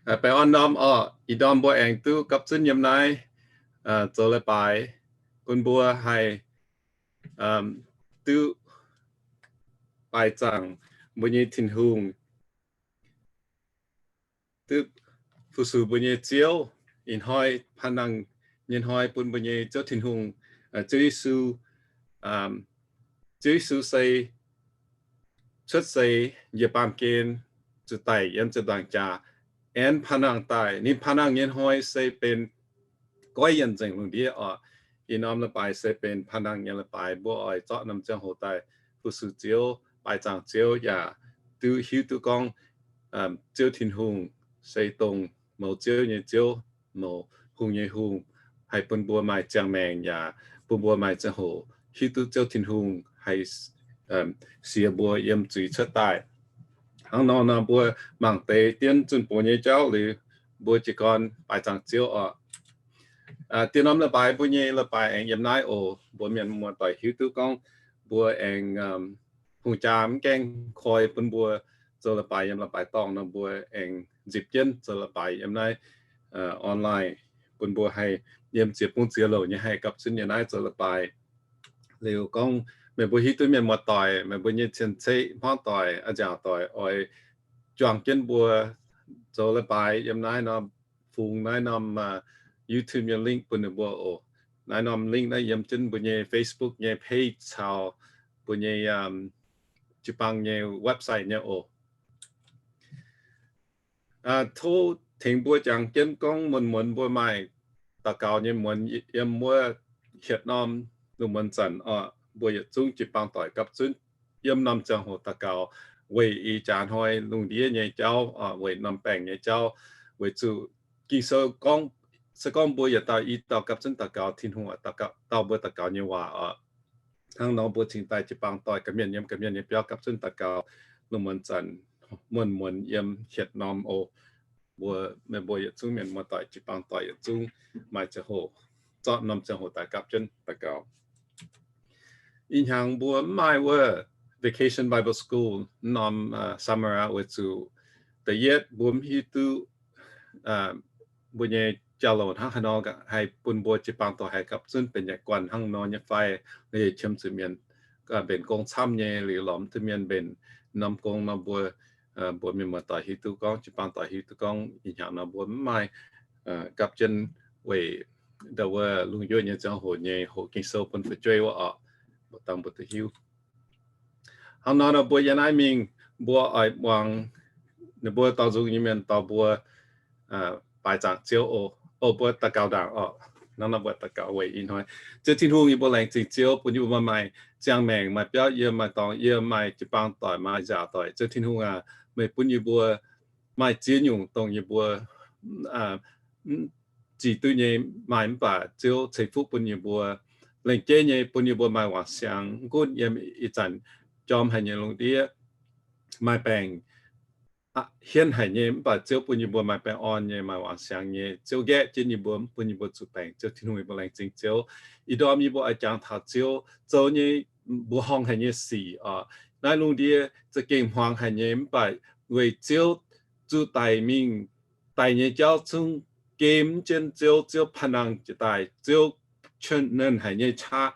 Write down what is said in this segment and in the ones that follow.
Baengh orn norm orqc, ih ndorm mbuo aengx duqv gapv zunv yiem naaiv zoux leiz-baaix, bun mbuo haih duqv baaix zaangc mbuo nyei Tin-Hungh, duqv fu-sux mbuo nyei Ziouv. Ih hnoi paan nangh nyei hnoi bun mbuo nyei Ziouv Tin-Hungh, Ziouv Yesu, Ziouv Yesu se cuotv seix njiec baamh gen zuqc daic yiem ziepc nzaangc jaax, aengx paan nangh daaih. Ninh paan nangh nyei hnoi se benx goiv yienc nzengc lungh ndiev orqc. Ih norm leiz-baaix se benx paan nangh nyei leiz-baaix, mbuo oix zorqv norm ziangh hoc daaih fu-sux Ziouv, baaix zaangc Ziouv, yaac duqv hiuv duqv gorngv Ziouv Tin-Hungh se dongh mouz ziouv nyei Ziouv, mouz hungh nyei Hungh, haih bun mbuo maaih ziangh maengc yaac bun mbuo maaih ziangh hoc hiuv duqv Ziouv Tin-Hungh haih siex mbuo yiem zuiz cuotv daaih. Hnangv nor nor mbuo mangc deix dienv zunh buoz nyei jauv liuz, mbuo jiez gorn baaix zaangc Ziouv orqc. Dien norm leiz-baaix mbuo nyei leiz-baaix aengx yiem naaiv oc. Mbuo mienh muoz-doic hiuv duqv gorngv mbuo aengx hungh jaa mv gaengh koi bun mbuo zoux leiz-baaix yiem leiz-baaix dorngh nor, mbuo aengx nzipc jienv zoux leiz-baaix yiem naaiv online, bun mbuo haih yiem ziex bung ziex louc nyei haih gapv zunv yiem naaiv zoux leiz-baaix. Liuz gorngv meih mbuo hiuv duqv mienh muoz-doic, meih mbuo nyei cien-ceqv hmuangv doic, a'nziaauc doic oix juangc jienv mbuo zoux leiz-baaix yiem naaiv norm, fungx naaiv norm YouTube nyei link bun ninh mbuo oc. Naaiv norm link naaiv yiem jienv mbuo nyei Facebook nyei page caux mbuo nyei jiu-baang nyei website nyei oc. Tov tengx mbuo jangx jienv gorngv muonz-muonz mbuo maaih daux gaux nyei muonz yiem wuov hietc norm lungh muonz zanc oc, mbuo yietc zungv jiu-baang doic gapv zunv yiem norm ziangh hoc daux gaux weic ih jaax hnoi lungh ndiev nyei jauv, weic norm baengc nyei jauv, weic zuqc Ging-Sou gorngv, se gorngv mbuo yietc dauh i dauh gapv zunv daux gaux, Tin-Hungh dauh mbuo daux gaux nyei waac oc. Hnangv nor mbuo cingx daaih jiu-baang doic ga'mienh yiem ga'mienh nyei biauv gapv zunv daux gaux lungh muonz zanc, muonz-muonz yiem hietc norm oc. Mbuo, meih mbuo yietc zungv mienh muoz-doic jiu-baang doic yietc zungv maaih ziangh hoc zorqv norm ziangh hoc daaih gapv jienv daux gaux. Ih hnyangx mbuo mv maaih wuov Vacation Bible School norm summer aqv, weic zuqc da'yietv mbuo mv hiuv duqv mbuo nyei jauv-louc hnangv haaix nor haih bun mbuo jiu-baang doic haih gapv zunv benx yietc guanh hnangv nor nyei fai, qiemx zuqc mienh mbenc gong camv nyei liuz lorz mv duqv mienh mbenc norm gong nor, mbuo, mbuo mienh muoz-doic hiuv duqv gorngv, jiu-baang doic hiuv duqv gorngv ih hnyangx nor mbuo mv maaih gapv jienv weic ndau wuov lungh ndiev nyei ziangh hoc nyei hoqc Ging-Sou bun fu'jueiv wuov oc, mbuo dangh mbuo duqv hiuv. Hnangv nor nor mbuo yiem naaiv mingh, mbuo oix muangx ninh mbuo dorh nzung nyei mienh dorh mbuo baaix zaangc Ziouv oc. Mbuo daux gaux ndaangc oc. Hnangv nor mbuo daux gaux weic ih hnoi. Ziouv Tin-Hungh, yie mbuo laengz zingh Ziouv bun yie mbuo maaih ziangh maengc, maaih biauv yiem, maaih dorngx yiem, maaih jiu-baang doic, maaih nziaauc doic. Ziouv Tin-Hungh aac, meih bun yie mbuo maaih ziex nyungc dongh yie mbuo zic duqv nyei maaih, mv baac Ziouv ceix fuqv bun yie mbuo, lengc jeiv nyei bun yie mbuo maaih wangc siangx. Mv gunv yiem ih zanc jorm haic nyei lungh ndiev, maaih baengc hienv haic nyei, mv baac Ziouv bun yie mbuo maaih baengh orn nyei, maaih wangc siangx nyei. Ziouv nqaeqv jienv yie mbuo, mv bun yie mbuo zuqc baengc. Ziouv Tin-Hungh, yie mbuo laengz zingh Ziouv. Ih ndorm yie mbuo oix jangx taux Ziouv zoux nyei mbuoqc horngh haic nyei sic oc. Naaiv lungh ndiev za'gengh hmuangx haic nyei, mv baac weic Ziouv zuqc daic mingh, daic nyei jauv zungv gemv jienv Ziouv. Ziouv paan nangh jiex daaih, Ziouv chen-nenv haic nyei qaqv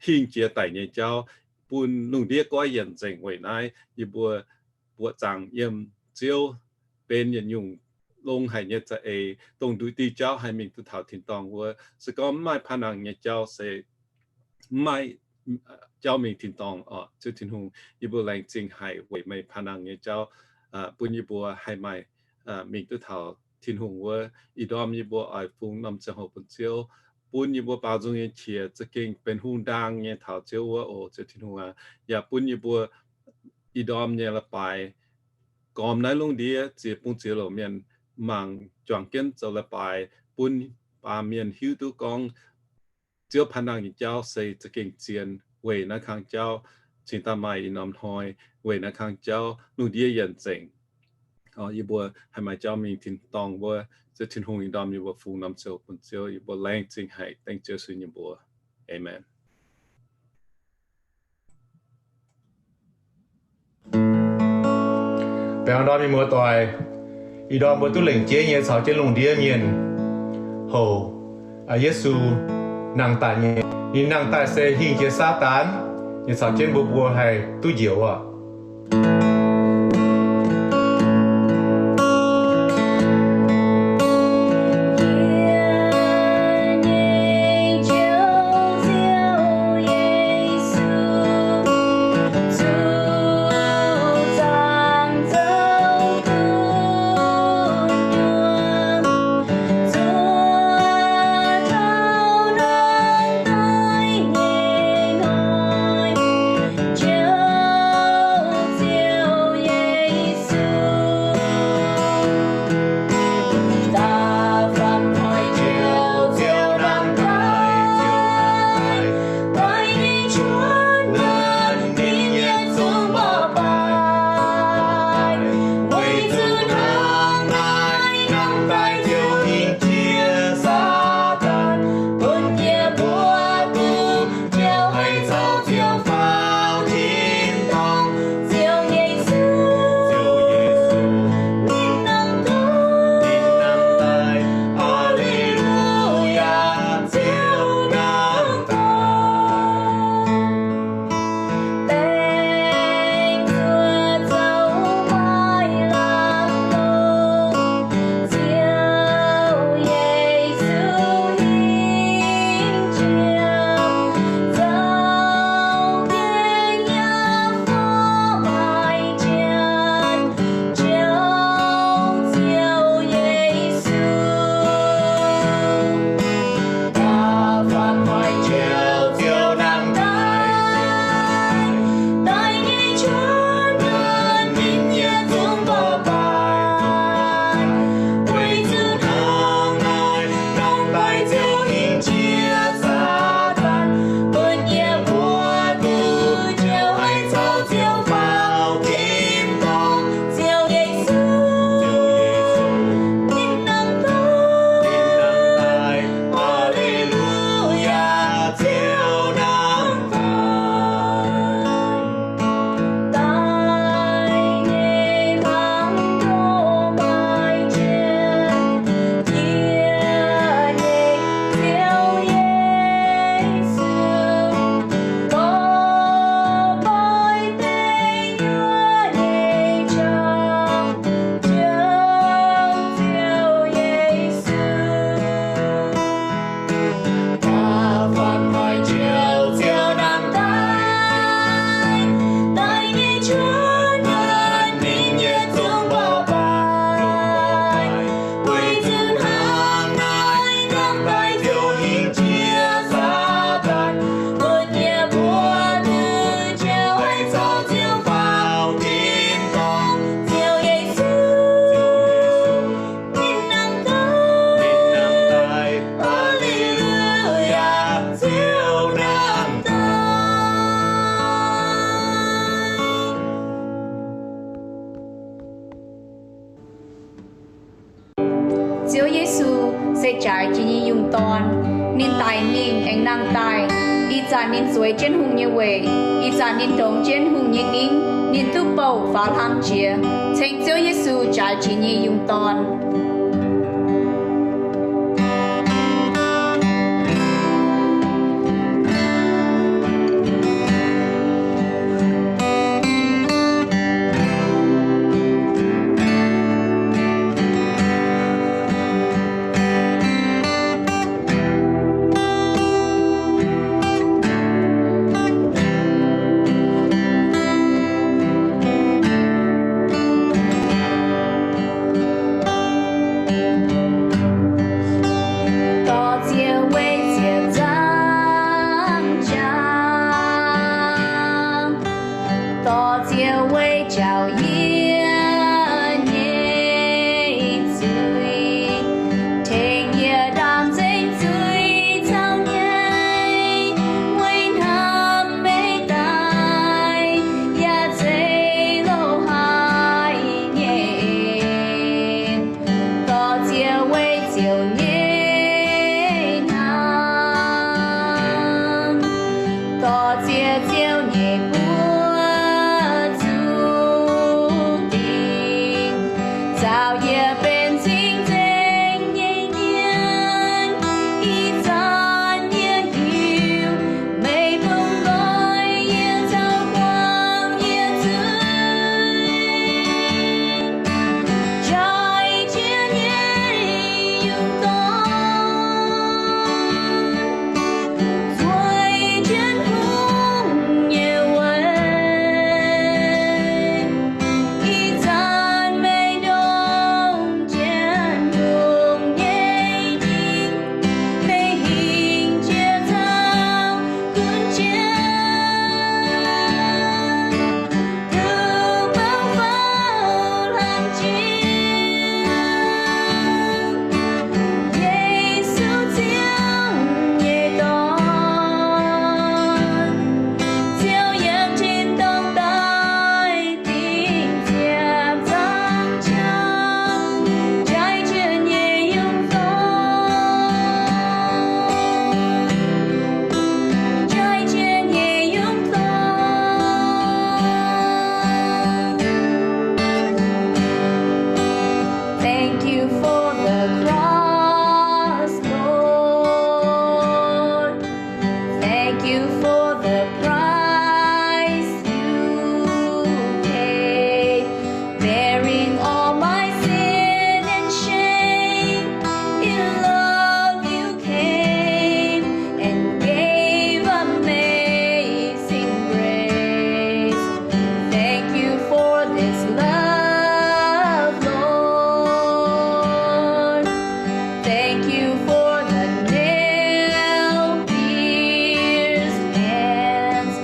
hingh jiex daic nyei jauv, bun lungh ndiev goiv yienc nzengc. Weic naaiv yie mbuo buoqc zaangc yiem Ziouv benx yietc nyungc long haic nyei za'eix, dongh nduqc diuh jauv haih mingh duqv taux tin-dorngh wuov. Se gorngv mv maaih paan nangh nyei jauv se mv maaih jauv mingh tin-dorngh oc. Ziouv Tin-Hungh, yie mbuo laengz zingh haic weic meih paan nangh nyei jauv bun yie mbuo haih maaih mingh duqv taux Tin-Hungh wuov. Ih ndorm yie mbuo oix fungx norm ziangh hoc bun Ziouv, bun yie mbuo baaux nzung nyei qiex za'gengh benx hungh ndaang nyei taux Ziouv wuov oc. Ziouv Tin-Hungh aac, yaac bun yie mbuo ih ndorm nyei leiz-baaix gormx naaiv lungh ndiev ziex bung ziex louc mienh mangc juangc jienv zoux leiz-baaix, bun baamh mienh hiuv duqv gorngv Ziouv paan nangh nyei jauv se za'gengh zien weic naaiv kang jauv cingx daaih maaih ih norm hnoi, weic naaiv kang jauv lungh ndiev yienc nzengc. Yie mbuo haih maaih jauv mingh tin-dorngh wuov. Ziouv Tin-Hungh, ih ndorm yie mbuo fungx norm ziouc bun Ziouv. Yie mbuo laengz zingh haic dengv Ziouv Yesu nyei mbuox. Aamen. Baengh orn mienh muoz-doic, Ih ndorm mbuo duqv lengc jeiv nyei caux jienv lungh ndiev mienh houc Yesu nangh daaih nyei. Ninh nangh daaih se hingh jiex Saadaan, yaac caux jienv mbuo mbuo haih duqv njoux oc. Ziouv Yesu se jaaix jiex nyei yungh dorn. Ninh daic mingh aengx nangh daaih. Ih zanc ninh zueiz jienv hungh nyei weic. Ih zanc ninh ndongx jienv hungh nyei ningv. Ninh duqv bouh faaux hlang jiex, ceng Ziouv Yesu jaaix jiex nyei yungh dorn. you for the cross, Lord. Thank you for the price you paid, bearing all my sin and shame. In love you came and gave amazing grace. Thank you for this love, Lord. Thank you for the nail-pierced hands.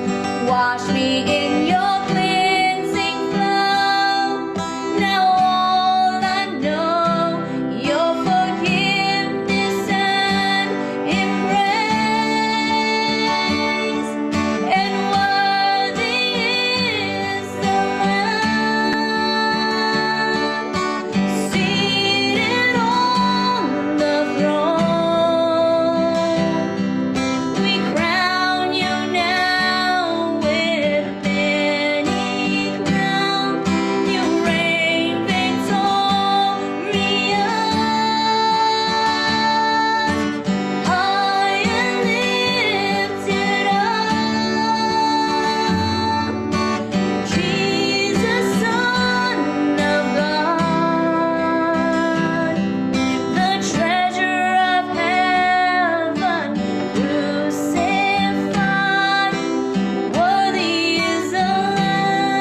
Wash me in your cleansing flow. Now all I know, your forgiveness and embrace. And worthy is the Lamb seated on the throne. We crown you now with many crowns. You reign victorious. High and lifted up, Jesus, Son of God, the treasure of heaven, crucified. Worthy is the Lamb.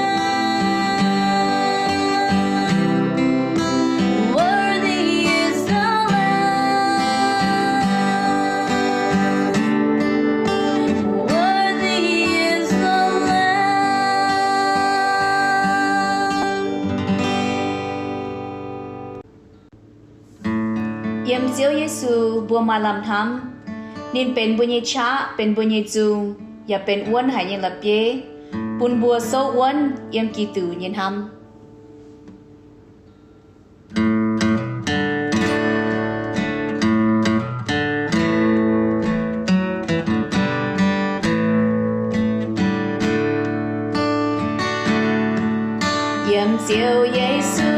Worthy is the Lamb. Worthy is the Lamb. Yiem Ziouv Yesu mbuo maaih lamh hnamv. Ninh benx mbuo nyei qaqv, benx mbuo nyei nzung, yaac benx wuonv haic nyei la'bieiv, bun mbuo souv wuonv yiem Giduc nyei hnamv. Yiem Ziouv Yesu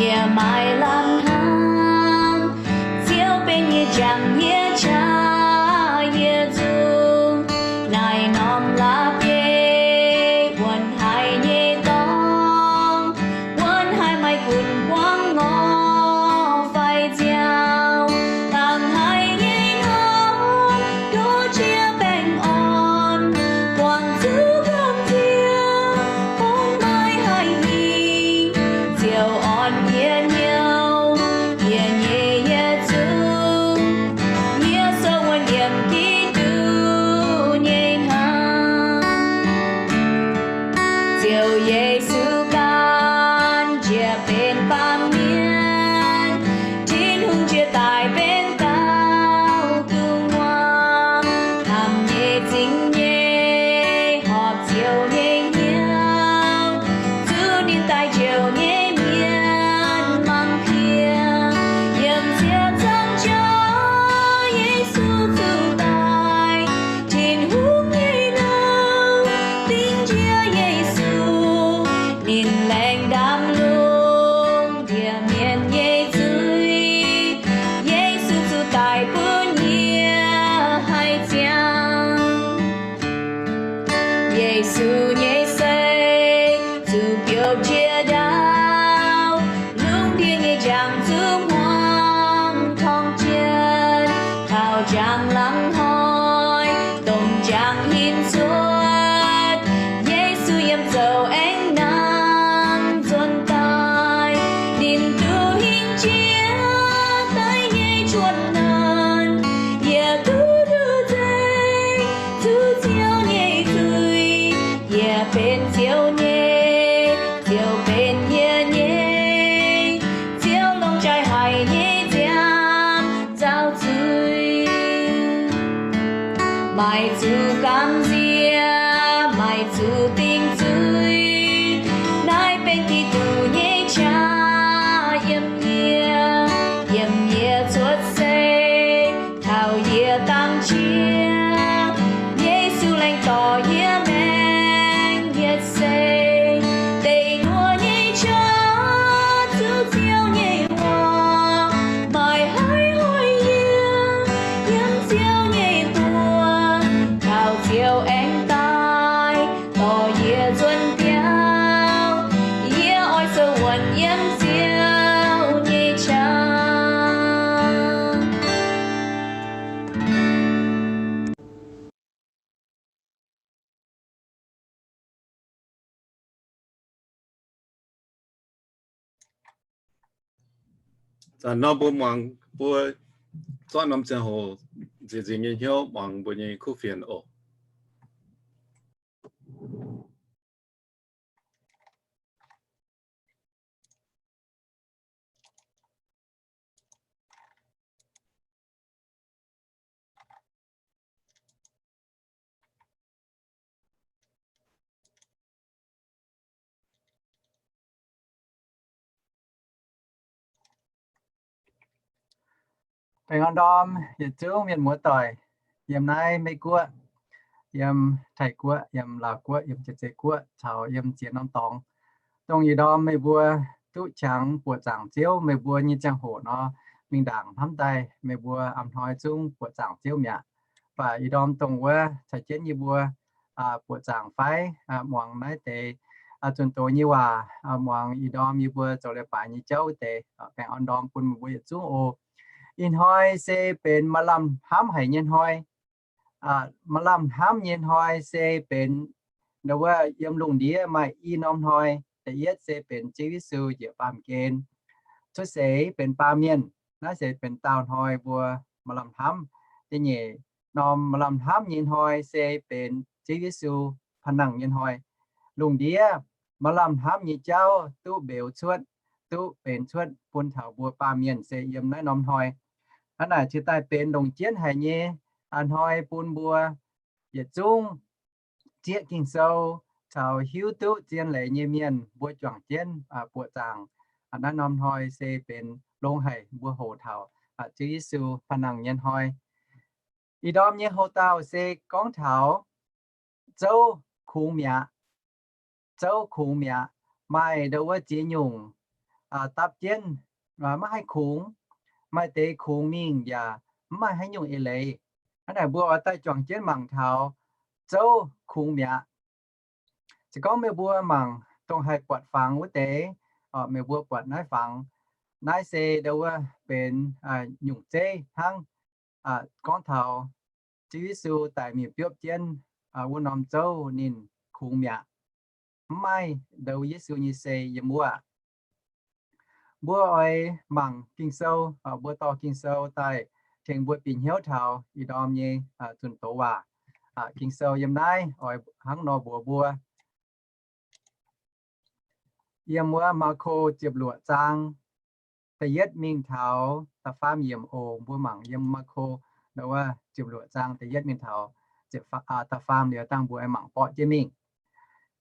yie maaih lamh hnamv. Ziouv benx yie njang, yie qaqv, yie nzung. Naaiv norm la'bieiv wuonv haic nyei dorngx, wuonv haic maaih gunv buangv ngorc fai nziaaux. Laangz haic nyei ngorc nduov jiex baengh orn, buangh zuqc gorngv nziex, bun maaih haih hingh. Ziouv orn yie hnyouv, yie nyei yietc zungv, yie souv wuonv yiem Giduc nyei hnamv. Ziouv Yesu gan njiec benx baamh mienh, Tin-Hungh jiex daaih benx daauh gu'nguaaz, hnamv nyei, zingh nyei, horpc Ziouv nyei hnyouv, zuqc ninh daaih njoux nyei mienh mangc piex. Yiem ziec zaangc jauv Yesu zuqc daaih, Tin-Hungh nyei nouh dingh njiec Yesu, ninh laengz ndaamv lungh ndiev mienh nyei zuiz. Yesu zuqc daaih bun yie haih ziangh. Yesu nyei sei zuqc biouv jiex ndaauv, lungh ndiev nyei njang zuqc hmuangx torngv jienv, taux njang laangz hnoi, dongh njang hinc cuotv. Yesu yiem zoux aengx nangh nzuonx daaih, ninh duqv hingh jiex daiv nyei cuotv nanv. Yie duqv nduqc nzengc zuqc Ziouv nyei zuiz. Yie benx Ziouv nyei, Ziouv benx yie nyei. Ziouv longc jaaix haic nyei nziaamv nzaaux zuiz. Maiv zuqc gamh nziex, maiv zuqc dingc zuiz. Naaiv benx Giduc nyei qaqv yiem yie, yiem yie cuotv seix taux yie dangx jiex. Yesu laengz dorh yie maengx yietc seix. Deic-nguoz nyei qaqv zuqc Ziouv nyei Nor mbuo muangx, mbuo zorqv norm ziangh hoc nziex nziex nyei hnyouv muangx mbuo nyei kuv fienx oc. Baengh orn ndorm yietc zungv mienh muoz-doic yiem naaiv Meiv Guoqv, yiem Taiv Guoqv, yiem Laauv Guoqv, yiem Jaav Zei Guoqv, caux yiem ziex norm dorngx. Dongh ih ndorm meih mbuo duqv qangx buoqc zaangc Ziouv, meih mbuo nyei ziangh hoc nor, mingh ndaangc hnamv daaih meih mbuo a'hnoi zungv buoqc zaangc Ziouv mi'aqv. Mv baac ih ndorm dongh wuov caux jienv yie mbuo buoqc zaangc fai muangx naaiv deix zunh doz nyei waac, muangx ih ndorm yie mbuo zoux leiz-baaix nyei jauv wuov deix, baengh orn ndorm bun meih mbuo yietc zungv oc. Ih hnoi se benx maaih lamh hnamv haic nyei hnoi. Maaih lamh hnamv nyei hnoi se benx, ndau wuov, yiem lungh ndiev maaih i norm hnoi. Da'yietv se benx Ziouv Yesu njiec baamh gen cuotv seix benx baamh mienh. Naaiv se benx daauh hnoi mbuo maaih lamh hnamv. Da'nyeic norm maaih lamh hnamv nyei hnoi se benx Ziouv Yesu panh nangh nyei hnoi. Lungh ndiev maaih lamh hnamv nyei jauv duqv mbeux cuotv, duqv benx cuotv bun taux mbuo baamh mienh se yiem naaiv norm hnoi. Hnangv naaic cingx daaih benx longc jienv haic nyei hnoi bun mbuo yietc zungv zieqv Ging-Sou caux hiuv duqv zien leiz nyei mienh mbuo juangc jienv buoqc zaangc. Naaiv norm hnoi se benx longx haic mbuo hoqc taux Ziouv Yesu panh nangh nyei hnoi. Ih ndorm nyei hoc-dauh se gorngv taux zouv kungx mi'aqv. Zouv kungx mi'aqv. Maaih ndau wuov ziex nyungc dapv jienv, maiv haih kungx. Maaih deix kungx mingh yaac maiv maaih haaix nyungc eix leiz. Hnangv naaic mbuo oix daaih juangc jienv mangc taux zouv kungx mi'aqv. Se gorngv meih mbuo mangc dongh haih buatc fangx wuov deix, meih mbuo buatc naaiv fangx. Naaiv se ndau wuov benx nyungc zeiv hnangv. Gorngv taux Ziouv Yesu daic mingh biopv jienv wuov norm zouv ninh kungx mi'aqv. Mv maaih ndau Yesu nyei sei yiem wuov. Mbuo oix mangc Ging-Sou, mbuo dorh Ging-Sou daaih tengx mbuo bieqc hnyouv taux ih ndorm nyei zunh doz waac. Ging-Sou yiem naaiv oix hnangv nor mbuox mbuo. Yiem wuov Maako ziepc luoqc zaang da'yietv mingh taux da'faam yiemc oc. Mbuo mangc yiem Maako wuov ziepc luoqc zaang da'yietv mingh taux da'faam liuz dangh mbuo aengx mangc borqv jienv mingh.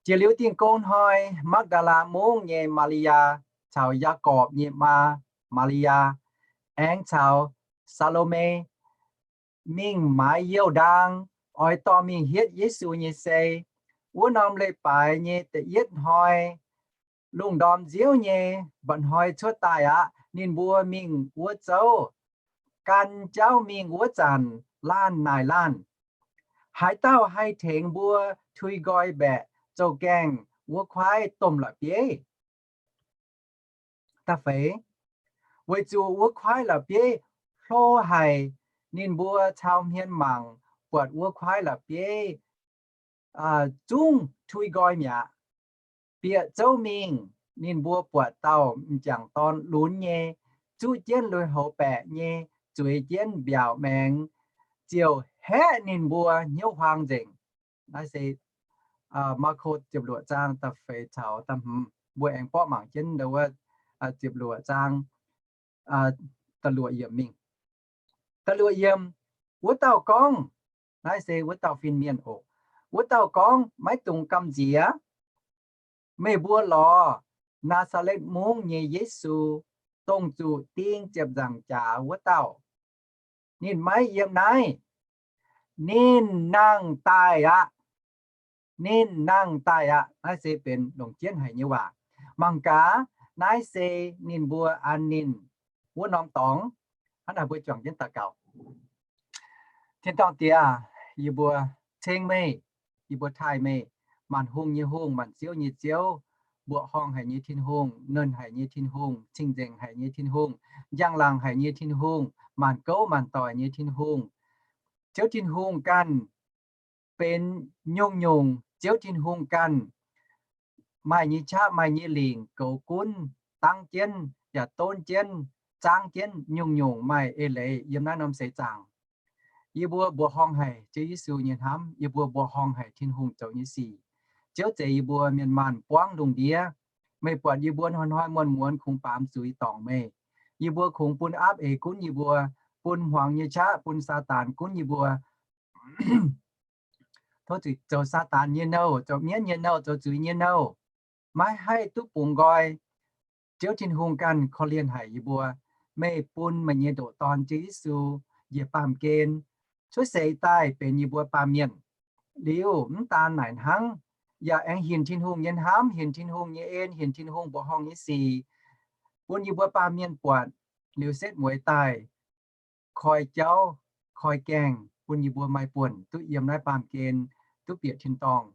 Jiex liuz Dingh Gong Hnoi, Makv^ndaa^laa Mungv nyei Maa^li^yaa caux Yaagorpc nyei maa Maa^li^yaa, aengx caux Saa^lo^me mingh maaiz youh ndaang, oix dorh mingh hietv Yesu nyei sei. Wuov norm leiz-baaix nyei da'yietv hnoi, lungh ndorm nziouv nyei mba'hnoi cuotv daaih aqv. Ninh mbuo mingh wuov zouv, gan jauv mingh wuov zanc laanh naaic laanh, Haaix dauh haih tengx mbuo tui nqoi mbaeqc zouv-gaengh wuov kuaaiv domh la'bieiv? Da'feix, weic zuqc wuov kuaaiv la'bieiv hlo haic. Ninh mbuo cau hmien mangc buatc wuov kuaaiv la'bieiv zungv tui nqoi mi'aqv. Bieqc zouv mingh, ninh mbuo buatc dauh m'jangc dorn lunx nyei, zuqv jienv lui-houx baeqc nyei, zueiz jienv mbiaauc maengx, ziouc haeqv ninh mbuo hnyouv huaang nzengc. Naaiv se Maako ziepc luoqc zaang da'feix caux da'hmz. Mbuo aengx borqv mangc jienv wuov ziepc luoqc zaang da'luoqc yiemc mingh. Da'luoqc yiemc, wuov dauh gorngv, naaiv se wuov dauh fin-mienh oc. Wuov dauh gorngv, Maiv dungx gamh nziex. Meih mbuo lorz Naa^saa^letv Mungv nyei Yesu, dongh zuqc ding ziepc nzaangc jaax wuov dauh. Ninh maiv yiem naaiv. Ninh nangh daaih aqv. Ninh nangh daaih aqv. Naaiv se benx longc jienv haic nyei waac. Mangc gaax, naaiv se ninh mbuo an ninh wuov norm dorngx. Hnangv naaic mbuo juangc jienv daux gaux. Tin-dorngh Diex, yie mbuo ceng meih, yie mbuo taaih meih, maanc hungh nyei Hungh, maanc ziouv nyei Ziouv, mbuoqc horngh haic nyei Tin-Hungh, nernh haic nyei Tin-Hungh, cing-nzengc haic nyei Tin-Hungh, njang-laangc haic nyei Tin-Hungh, maanc gouv maanc doic nyei Tin-Hungh. Ziouv Tin-Hungh ganh benx nyungc-nyungc. Ziouv Tin-Hungh ganh maaih nyei qaqv maaih nyei lingc goux gunv, dangv jienv yaac donv jienv, zaangv jienv nyungc-nyungc maaih eix leiz yiem naaiv norm seix zaangc. Yie mbuo mbuoqc horngh haic Ziouv Yesu nyei hnamv. Yie mbuo mbuoqc horngh haic Tin-Hungh zoux nyei sic. Ziouv zeix yie mbuo mienh maanh buangv lungh ndiev. Meih buatc yie mbuo hnoi-hnoi muonz-muonz kungx baamz zuiz dorngc meih. Yie mbuo kungx bun aapv eix gunv yie mbuo, bun hmuangx nyei qaqv, bun Saadaan gunv yie mbuo. Tov zuqc zoux Saadaan nyei nouh, zoux mienv nyei nouh, zoux zuiz nyei nouh, maiv haih duqv bungx nqoi. Ziouv Tin-Hungh ganh korv-lienh haic yie mbuo. Meih bun meih nyei ndoqc Dorn, Ziouv Yesu, njiec baamh gen cuotv seix daaih benx yie mbuo baamh mienh. Liuz mv daan naaic hnangv, yaac aengx hinc Tin-Hungh nyei hnamv, hinc Tin-Hungh nyei en, hinc Tin-Hungh mbuoqc horngh nyei sic, bun yie mbuo baamh mienh buatc liuz setv mueiz daaih koi jauv, koi gaengh bun yie mbuo maaih buonc duqv yiem naaiv baamh gen, duqv bieqc tin-dorngh.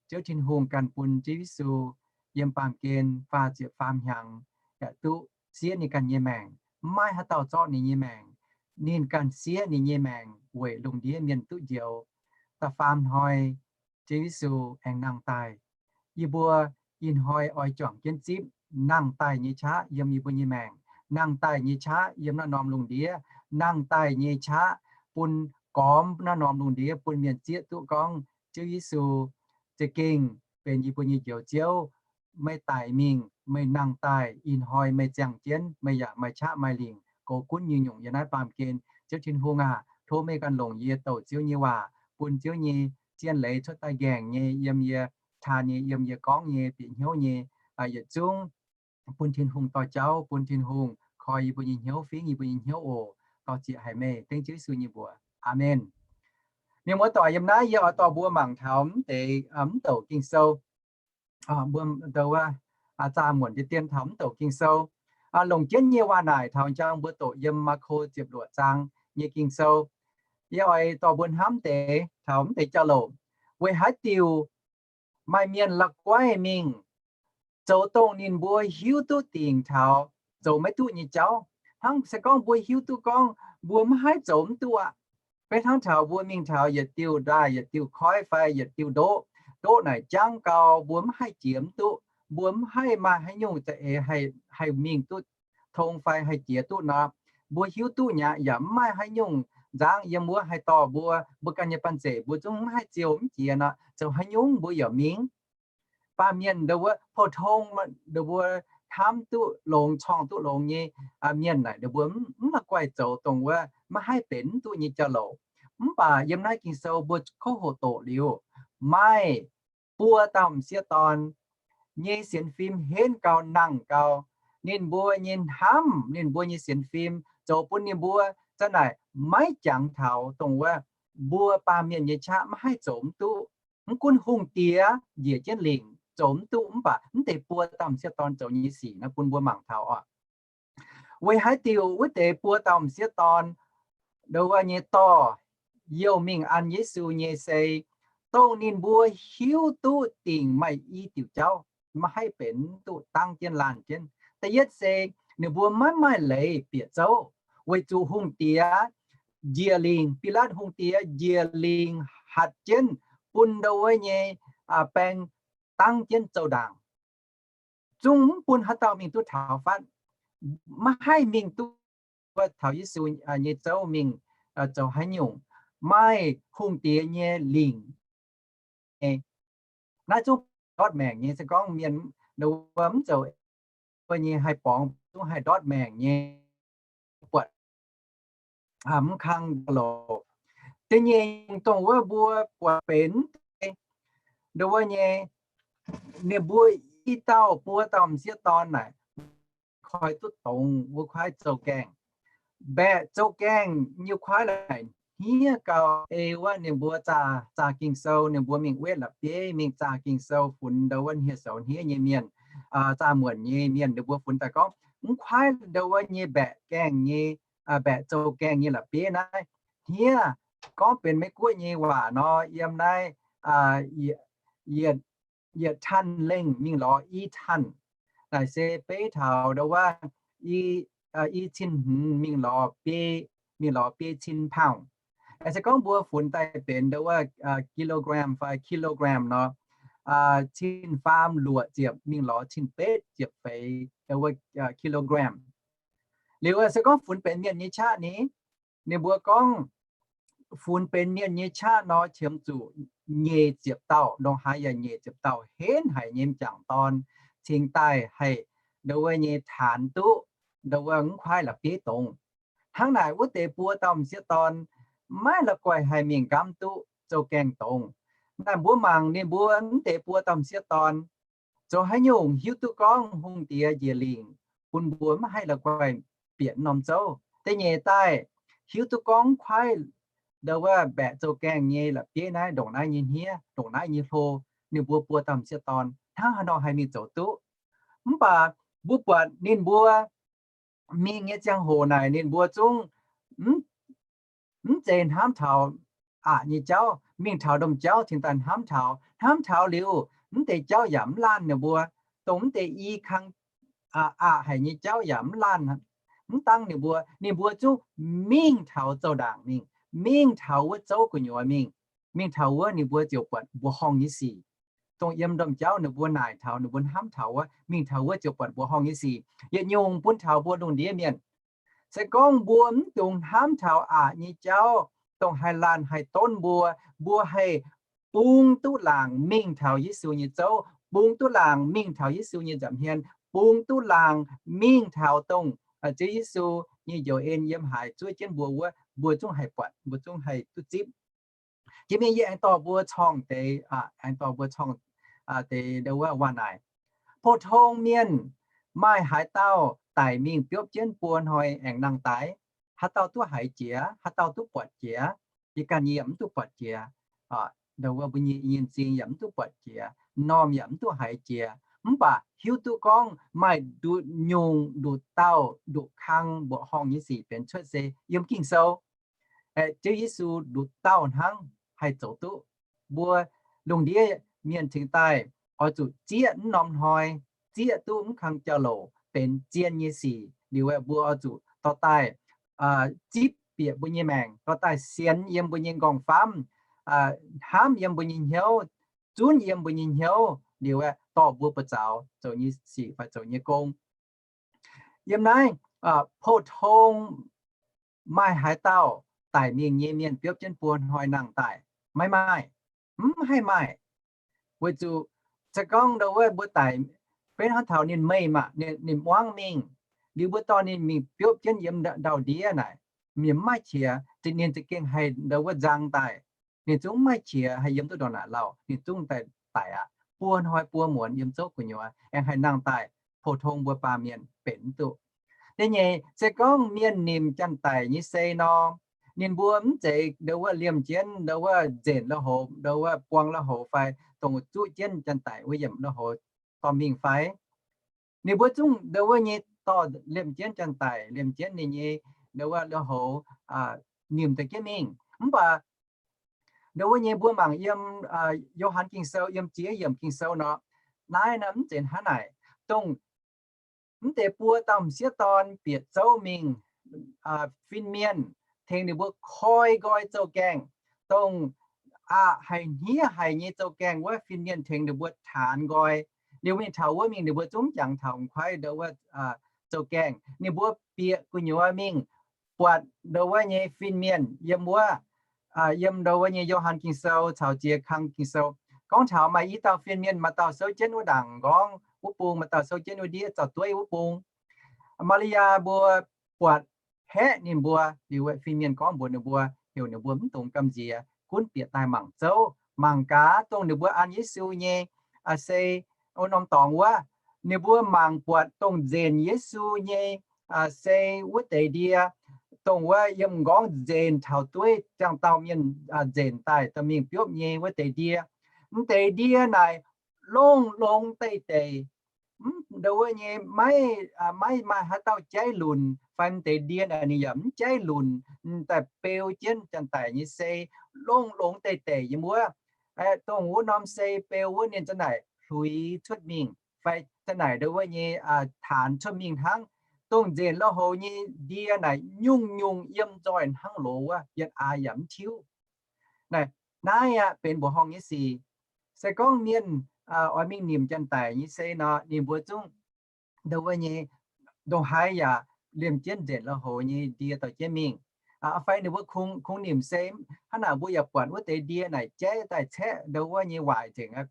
Ziouv Tin-Hungh ganh bun Ziouv Yesu yiem baamh gen faah ziepc faam hnyangx, yaac duqv siev ninh ganh nyei maengc. Mv maaih haaix dauh zorqv ninh nyei maengc. Ninh ganh siev ninh nyei maengc weic lungh ndiev mienh duqv njoux. Da'faam hnoi Ziouv Yesu aengx nangh daaih. Yie mbuo ih hnoi oix juangc jienv zipv nangh daaih nyei qaqv yiem yie mbuo nyei maengc, nangh daaih nyei qaqv yiem naaiv norm lungh ndiev, nangh daaih nyei qaqv bun gormx naaiv norm lungh ndiev bun mienh zieqv duqv gorngv Ziouv Yesu za'gengh benx yie mbuo nyei Njoux Ziouv. Meih daic mingh, meih nangh daaih, ih hnoi meih ziangh jienv, meih yaac maaih qaqv maaih lingc goux gunv nyungc-nyungc yiem naaiv baamh gen. Ziouv Tin-Hungh aac, tov meih ganh longc yie douc Ziouv nyei waac, bun Ziouv nyei zien leiz cuotv daaih nqaengc nyei yiem yie, taan nyei yiem yie, gorngv nyei, bieqc hnyouv nyei, yietc zungv bun Tin-Hungh dorh jauv, bun Tin-Hungh koi yie mbuo nyei hnyouv, fingv yie mbuo nyei hnyouv oc. Dorh zieqc haic meih, dengv Ziouv Yesu nyei mbuox. Aamen. Mienh muoz-doic, yiem naaiv yie oix dorh mbuo mangc taux mv deix, mv douc Ging-Sou. Mbuo ndau wuov zaah muonc deix dien taux mv douc Ging-Sou. Longc jienv nyei waac naaic taux njang mbuo doqc yiem Maako ziepc luoqc zaang nyei Ging-Sou. Yie oix dorh mbuo hnamv deix taux mv deix jauv-louc. Weic haaix diuc maaih mienh la'guaih mingh zoux dongh ninh mbuo hiuv duqv dingc taux zoux maiv duqv nyei jauv? Hnangv se gorngv mbuo hiuv duqv gorngv mbuo maiv haih zoux mv duqv aqv. Beiv hnangv taux mbuo mingh taux yietc diuh ndaaih, yietc diuh koiv fai yietc diuh ndoqv. Ndoqv naaic jangv gau, mbuo mv haih jiex mv duqv. Mbuo mv haih maaih haaix nyungc za'eix haih mingh duqv tong fai haih jiex duqv nor, mbuo hiuv duqv nyei aqv. Yaac mv maaih haaix nyungc nzangv yiem wuov haih dorh mbuo. Mbuo ganh nyei banh zeic mbuo zungv mv haih ziouc mv jiex nor, zoux haaix nyungc mbuo yaac mingh. Baamh mienh ndau wuov pou-tong, ndau mbuo hnamv duqv longx, corngh duqv longx nyei mienh naaic, ndau mbuo mv la'guaih zoux dongh wuov maiv haih benx mv duqv nyei jauv-louc. Mv baac yiem naaiv Ging-Sou mbuo kouv hoqc doqc liuz, maaih buo dauh m'sieqv dorn nyei sienx fim henv gau, nangh gau. Ninh mbuo nyei hnamv, ninh mbuo nyei sienx fim zoux bun ninh mbuo za'naaic maiv jangx taux dongh wuov mbuo baamh mienh nyei qaqv maiv haih zoux mv duqv. Mv gunv hungh diex njiec jienv lingc zoux mv duqv, mv baac mv deix buo dauh m'sieqv dorn zoux nyei sic naaiv bun mbuo mangc taux oc. Weic haaix diuc wuov deix buo dauh m'sieqv dorn ndau wuov nyei dorh youh mingh an Yesu nyei se dongh ninh mbuo hiuv duqv dingc maaih i diuc jauv maiv haih benx duqv dangv jienv laanh jienv. Da'yietv se ninh mbuo maiv maaih leiz bieqc zouv, weic zuqc hungh diex njiec lingc, Bilaatv hungh diex njiec lingc hatc jienv bun ndau wuov nyei baeng dangv jienv zouv-ndaangc. Zungv mv bun haaix dauh mingh duqv taux fatv, maiv haih mingh duqv taux Yesu nyei zouv mingh zoux haaix nyungc. Maaih hungh diex nyei lingc. Naaiv zungv ndortv maengc nyei. Se gorngv mienh wuov mv zoux nyei haih borngz, zungv haih ndortv maengc nyei, buatc mv kang loc. Da'nyeic nyungc dongh wuov mbuo buatc benx ndau wuov nyei, ninh mbuo i dauh buo dauh m'sieqv dorn naaic koi duqv dongz wuov kuaaiv zouv-gaengh. Mbaeqc zouv-gaengh nyei kuaaiv naaic hniev gau, ei wuov ninh mbuo zaah, zaah Ging-Sou, ninh mbuo mingh wetv la'bieiv mingh zaah Ging-Sou funx ndau wuov hniev-soux hniev nyei mienh, zaah muonc nyei mienh, ninh mbuo funx daaih gorngv, mv kuaaiv ndau wuov nyei mbaeqc gaengh nyei, mbaeqc zouv-gaengh nyei la'bieiv naaiv hniev. Gorngv benx Meiv-Guoqv nyei waac nor, yiem naaiv yietc, yietc tanh lengh mingh lorz i tanh. Naaic se beiv taux ndau wuov i cin hmz mingh lorz biei, mingh lorz biei cin pound. Se gorngv mbuo funx daaih benx ndau wuov kilogram fai kilogram nor, cin faam luoqc ziepc mingh lorz cin betv ziepc feix ndau wuov kilogram. Liuz se gorngv funx benx mienh nyei qaqv ni, ninh mbuo gorngv funx benx mienh nyei qaqv nor, qiemx zuqc nyeic ziepc dauh, ndongc haaix yaac nyeic ziepc dauh henv haic nyei m'jangc dorn cingx daaih haih ndo wuov nyei taanx duqv ndo wuov mv kuaaiv la'bieiv dongz. Hnangv naaic wuov deix buo dauh m'sieqv dorn maiv la'guaih haih mingh nqamv duqv zouv-gaengh dongz. Naaic mbuo mangc ninh mbuo mv deix buo dauh m'sieqv dorn zoux haaix nyungc hiuv duqv gorngv hungh diex njiec lingc bun mbuo mv haih la'guaih bieqc norm zouv. Da'nyeic daaih hiuv duqv gorngv kuaaiv ndo wuov mbaeqc zouv-gaengh nyei la'bieiv naaiv ndongc naaiv nyei hniev, ndongc naaiv nyei hlo. Ninh mbuo buo dauh m'sieqv dorn hnangv haaix nor haih mingh zoux duqv. Mv baac mbuo buatc ninh mbuo mingh nyei ziangh hoc naaic ninh mbuo zungv mv zeiz hnamv taux aqc nyei jauv, mingh taux domh jauv cingx daaih hnamv taux. Hnamv taux liuz, mv deix jauv yaac mv laanh ninh mbuo, dongh mv deix i kang aqc haic nyei jauv yaac mv laanh, mv dangv ninh mbuo. Ninh mbuo zungv mingh taux zouv-ndaangc mingh, mingh taux wuov zouv gu'nyuoz mingh. Mingh taux wuov ninh mbuo ziouc buatc mbuoqc horngh nyei sic. Dongh yiem domh jauv ninh mbuo naaic taux, ninh mbuo hnamv taux wuov, mingh taux wuov ziouc buatc mbuoqc horngh nyei sic. Yietc nyungc bun taux mbuo lungh ndiev mienh, se gorngv mbuo mv dungx hnamv taux aqc nyei jauv, dongh haih laanh haih donv mbuo, mbuo haih bung duqv laangc mingh taux Yesu nyei zouv, bung duqv laangc mingh taux Yesu nyei nza'hmien, bung duqv laangc mingh taux dongh Ziouv Yesu nyei njoux en yiem haaix zuov jienv mbuo wuov, mbuo zungv haih buatc, mbuo zungv haih duqv zipv. Jiex mingh yie aengx dorh mbuo corngh deix, aengx dorh mbuo corngh deix ndo wuov waac naaic. Pou-tong mienh maaih haaix dauh daic mingh biopv jienv buo hnoi aengx nangh daaih? Haaix dauh duqv haiz jiex? Haaix dauh duqv buatc jiex? Yie ganh yie yaac mv duqv buatc jiex. Ndo wuov mbuo nyei zingh yaac mv duqv buatc jiex, m'normh yaac mv duqv haiz jiex. Mv baac hiuv duqv gorngv maaih nduqc nyungc, nduqc dauh, nduqc kang mbuoqc horngh nyei sic benx cuotv se yiem Ging-Sou. Ziouv Yesu nduqc dauh hnangv haih zoux duqv. Mbuo lungh ndiev mienh cingx daaih oix zuqc zieqv mv norm hnoi, zieqv duqv mv kang jauv-louc benx zien nyei sic liuz, mbuo oix zuqc dorh daaih zipv bieqc mbuo nyei maengc, dorh daaih sienx yiem mbuo nyei m'nqorngv-famv, hnamv yiem mbuo nyei hnyouv, zunv yiem mbuo nyei hnyouv liuz, dorh mbuo buoz-zaux zoux nyei sic fai zoux nyei gong. Yiem naaiv pou-tong maaih haaix dauh daic mingh nyei mienh biopv jienv buo hnoi nangh daaih? Maiv maaih. Mv haih maaih. Weic zuqc se gorngv ndo wuov mbuo daic, beiv hnangv taux ninh meih maah, ninh muangv mingh, liuz mbuo dorh ninh mingh biopv jienv yiem ndau-ndiev naaic, ninh mv maaih qiex, ninh za'gengh haih ndo wuov nzang daaih. Ninh zungv mv maaih qiex haih yiem duqv ndongc naaic lauh, ninh zungv daaih daic aqv. Buo hnoi buo muonz yiem zouv gu'nyuoz aengx haih nangh daaih, pou-tong mbuo baamh mienh benx mv duqv. Da'nyeic, se gorngv mienh nimc janx-daic nyei sei nor, ninh mbuo mv zeiz ndo wuov liemh jienv ndo wuov nzenc lui-houx, ndo wuov buang lui-houx fai dongh zuqv jienv janx-daic wuov yiemc lui-houx dorh mingh fai? Ninh mbuo zungv ndo wuov nyei dorh liemh jienv janx-daic, liemh jienv ninh nyei ndo wuov lui-houx nimc daaih jienv mingh. Mv baac ndo wuov nyei mbuo mangc yiem Yo^han Ging-Sou yiem ziex yiemc Ging-Sou nor, naaiv nor mv zeiz hnangv naaic. Dongh mv deix buo dauh m'sieqv dorn bieqc zouv mingh, fin-mienh tengx ninh mbuo koi nqoi zouv-gaengh, dongh aqc haic hniev haic nyei zouv-gaengh wuov fin-mienh tengx ninh mbuo taanx nqoi. Liuz mingh taux wuov mingh ninh mbuo zungv jangx taux m'kuaaiv ndo wuov zouv-gaengh. Ninh mbuo bieqc gu'nyuoz mingh buatc ndo wuov nyei fin-mienh yiem wuov, yiem ndo wuov nyei Yo^han Ging-Sou caux ziex kang Ging-Sou gorngv taux maaih i dauh fin-mienh, maaih dauh souv jienv wuov ndaangc nqorngv wuov bung, maaih dauh souv jienv wuov ndiev zaux-dueiv wuov bung. Maa^li^yaa mbuo buatc haeqv ninh mbuo, liuz fin-mienh gorngv mbuox ninh mbuo, heuc ninh mbuo mv dungx gamh nziex, gunv bieqc daaih mangc zouv, mangc gaax dongh ninh mbuo an Yesu nyei sei wuov norm dorngx wuov. Ninh mbuo mangc buatc dongh nzenc Yesu nyei sei wuov deix ndie, dongh wuov yiem m'nqorngv nzenc taux dueiv ziangh dauh mienh nzenc daaih dorh mingh biopv nyei wuov deix ndie. Mv deix ndie naaic longx-longx deix-deix, ndo wuov nyei maiv, maiv maaih haaix dauh jaiv lunc, fai mv deix ndie naaic ninh yaac mv jaiv lunc, daaih beu jienv janx-daic nyei sei longx-longx deix-deix yiem wuov. Dongh wuov norm sei beu wuov ninh zanc naaic hluix cuotv mingh, fai zanc naaic ndo wuov nyei taanx cuotv mingh hnangv. Dongh nzenc lui-houx nyei ndie naaic nyungc-nyungc yiem nzoih hnangv loz wuov, yietc aax yaac mv tiuv. Naaiv, naaiv aqv benx mbuoqc horngh nyei sic. Se gorngv mienh oix mingh nimc janx-daic nyei sei nor, ninh mbuo zungv ndo wuov nyei ndongc haaix yaac liemh jienv nzenc lui-houx nyei ndie dorh jienv mingh. Fai ninh mbuo kungx, kungx nimc se hnangv naaic, mbuo yaac buatc wuov deix ndie naaic jaiv daaih caeqv ndau wuov nyei waaic nzengc,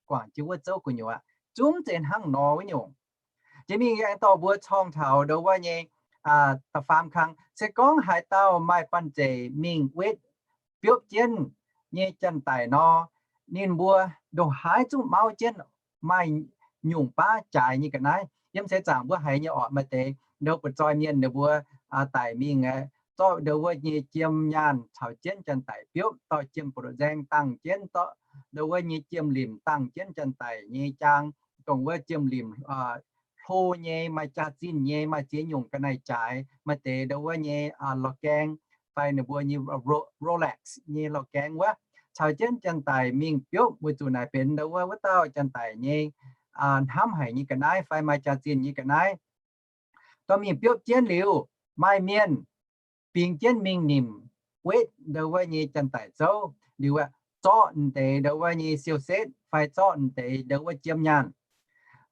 guangc jienv wuov zouv gu'nyuoz. Zungv zeiz hnangv nor wuov nyungc. Jiex mingh aengx dorh mbuo corng taux ndau wuov nyei da'faam kang, se gorngv haaix dauh maaih banh zeic mingh wetv biopv jienv nyei janx-daic nor, ninh mbuo ndongc haaix zungv mauv jienv, maaih nyungc baav jaaix nyei ga'naaiv. Yiem seix zaangc mbuo haiz nyei orqc, maaih deix ndau butv-zoih mienh ninh mbuo daic mingh aeqv, zorqv ndau wuov nyei jiem nyaanh caux jienv janx-daic biopv, dorh jiem buoz-nzaeng dangh jienv, zorqv ndau wuov nyei jiem limc dangh jienv janx-daic nyei jaang, dongh wuov jiem limc hlo nyei, maaih jaax-zinh nyei, maaih ziex nyungc ga'naaiv-jaaix, maaih deix ndau wuov nyei lorz gaeng, fai ninh mbuo nyei Rolex nyei lorz gaeng wuov, caux jienv janx-daic mingh biopv, weic zuqc naaic benx ndau wuov, wuov dauh janx-daic nyei hnamv haic nyei ga'naaiv fai maaih jaax-zinh nyei ga'naaiv. Dorh mingh biopv jienv liuz, maaih mienh bingx jienv mingh nimc wetv ndau wuov nyei janx-daic zouv liuz aeqv, zorqv m'deix ndau wuov nyei siou-setv fai zorqv m'deix ndau wuov jiem nyaanh.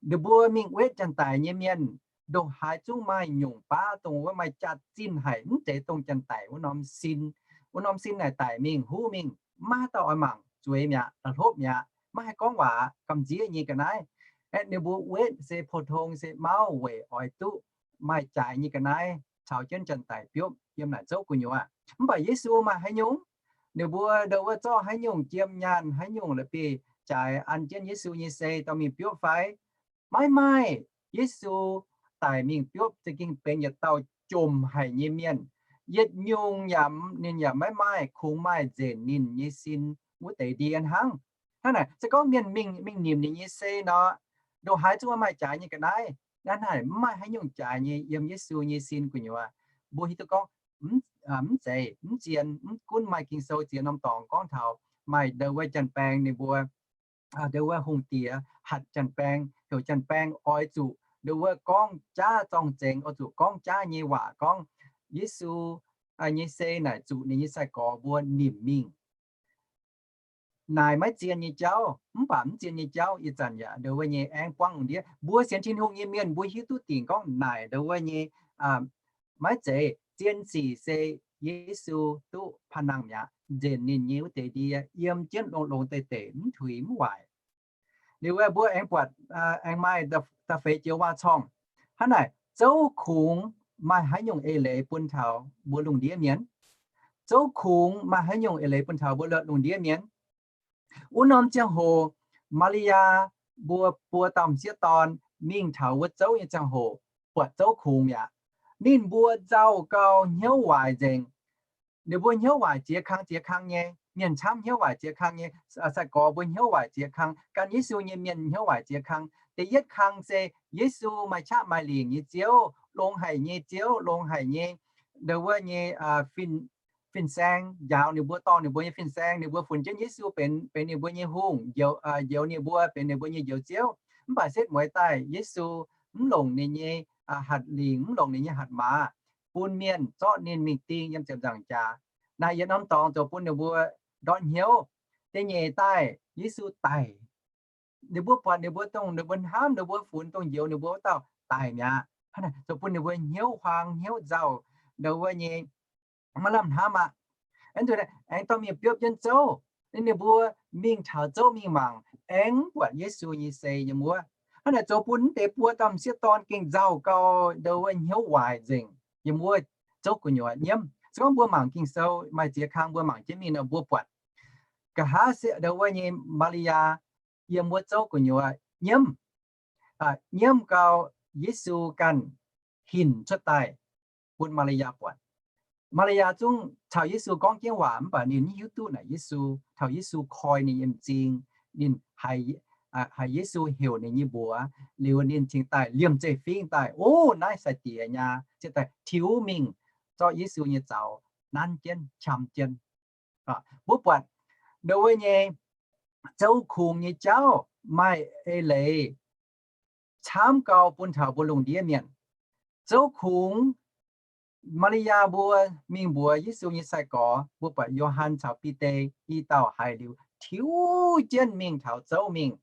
Ninh mbuo mingh wetv janx-daic nyei mienh ndongc haaix zungv maaih nyungc baav dongh wuov maaih jaax-zinh haic, mv zeiz dongh janx-daic wuov norm sin. Wuov norm sin naaic daic mingh huv mingh, maiv haaix dauh oix mangc zueiz mi'aqv, la'hlopv mi'aqv, maiv haih gorngv waac, gamh nziev nyei ga'naaiv. Aeqv, ninh mbuo wetv se pou-tong, se mauv weic oix duqv maaih jaaix nyei ga'naaiv caux jienv janx-daic biopv yiem naaic zouv gu'nyuoz. Mv baac Yesu maaih haaix nyungc? Ninh mbuo ndau wuov zorqv haaix nyungc jiem nyaanh, haaix nyungc la'bieiv-jaaix an jienv Yesu nyei sei dorh mingh biopv fai? Maiv maaih. Yesu daic mingh biopv za'gengh benx yietc dauh jomc haic nyei mienh. Yietc nyungc yaac ninh yaac maiv maaih, kungx maaih nzenc ninh nyei sin wuov deix ndie hnangv. Hnangv naaic, se gorngv mienh mingh, mingh nimc ninh nyei sei nor, ndongc haaix zungv maaih jaaix nyei ga'naaiv. Hnangv naaic, mv maaih haaix nyungc jaaix nyei yiem Yesu nyei sin gu'nyuoz. Mbuo hiuv duqv gorngv mv zeiz, mv zien, mv gunv maaih Ging-Sou ziex norm dorngx gorngv taux maaih ndau wuov janx-baeng ninh mbuo, ndau wuov hungh diex hatc janx-baeng, heuc janx-baeng oix zuqc ndau wuov gorngv jaav zorng-zengx, oix zuqc gorngv jaav nyei waac gorngv Yesu nyei sei naaic zuqc ninh nyei sai-gorx mbuo nimc mingh. Naaic maiv zien nyei jauv, mv baac mv zien nyei jauv ih zanc yaac ndau wuov nyei aengx buangv lungh ndiev. Mbuo sienx Tin-Hungh nyei mienh mbuo hiuv duqv dingc gorngv naaic ndau wuov nyei maiv zeiz. Zien sic se Yesu duqv panh nangh mi'aqv, nzenc ninh nyei wuov deix ndie yiem jienv longx-longx deix deic, mv tuix mv waaic. Liuz wuov mbuo aengx buatc, aengx maaih da'feix joux waac-corngh. Hnangv naaic, zouv kungx maaih haaix nyungc eix leiz bun taux mbuo lungh ndiev mienh? Zouv kungx maaih haaix nyungc eix leiz bun taux mbuo lungh ndiev mienh? Wuov norm ziangh hoc, Maa^li^yaa mbuo buo dauh m'sieqv dorn mingh taux wuov zouv nyei ziangh hoc, buatc zouv kungx mi'aqv. Ninh mbuo nzauh gau, hnyouv waaic nzengc. Ninh mbuo hnyouv waaic ziex kang ziex kang nyei. Mienh camv hnyouv waaic ziex kang nyei. Sai-gorx mbuo hnyouv waaic ziex kang. Gan Yesu nyei mienh hnyouv waaic ziex kang. Da'yietv kang se Yesu maaih qaqv maaih lingc nyei Ziouv, longx haic nyei Ziouv, longx haic nyei, ndau wuov nyei fin-saeng njaaux ninh mbuo, dorh ninh mbuo nyei fin-saeng. Ninh mbuo funx jienv Yesu benx, benx ninh mbuo nyei hungh, njoux ninh mbuo benx ninh mbuo nyei Njoux Ziouv. Mv baac setv mueiz daaih Yesu mv longc ninh nyei hatc lingc, mv longc ninh nyei hatc maaz, bun mienh zorqv ninh mingh ding yiem ziepc nzaangc jaax. Naaic yietc norm dorngx zoux bun ninh mbuo ndortv hnyouv. Da'nyeic daaih Yesu daic. Ninh mbuo buatc ninh mbuo dongh ninh mbuo hnamv, ninh mbuo funx, dongh njoux ninh mbuo wuov dauh daic mi'aqv. Zoux bun ninh mbuo hnyouv huaang hnyouv nzauh, ndau wuov nyei maiv lamh hnamv aqv. Aengx zuqc aengx dorh mingh biopv jienv zouv. Ninh mbuo mingh taux zouv mingh mangc, aengx mv buatc Yesu nyei sei yiem wuov. Hnangv naaic zoux bun mv deix buo dauh m'sieqv dorn gengh nzauh gau, ndau wuov hnyouv waaic nzengc yiem wuov zouv gu'nyuoz nyiemv. Se gorngv mbuo mangc Ging-Sou maaih ziex kang mbuo mangc jienv mingh nor mbuo buatc, nqa'haav se ndau wuov nyei Maa^li^yaa yiem wuov zouv gu'nyuoz nyiemv. Nyiemv gau, Yesu ganh hinc cuotv daaih bun Maa^li^yaa buatc. Maa^li^yaa zungv caux Yesu gorngv jienv waac mv baac ninh mv hiuv duqv naaic Yesu. Taux Yesu koi ninh nyei m'zing, ninh haiz Yesu heuc ninh nyei mbuox liuz, ninh cingx daaih liemh zeih fingv daaih, O, naaiv sai-diex nyei, cingx daaih tiux mingh zorqv Yesu nyei zaux nanv jienv, qam jienv. Mbuo buatc ndau wuov nyei zouv kungx nyei jauv maaih eix leiz camv gau bun taux mbuo lungh ndiev mienh. Zouv kungx, Maa^li^yaa mbuo mingh mbuox Yesu nyei sai-gorx, mbuo buatc Yo^han caux Bide i dauh haiz liuz tiux jienv mingh taux zouv mingh.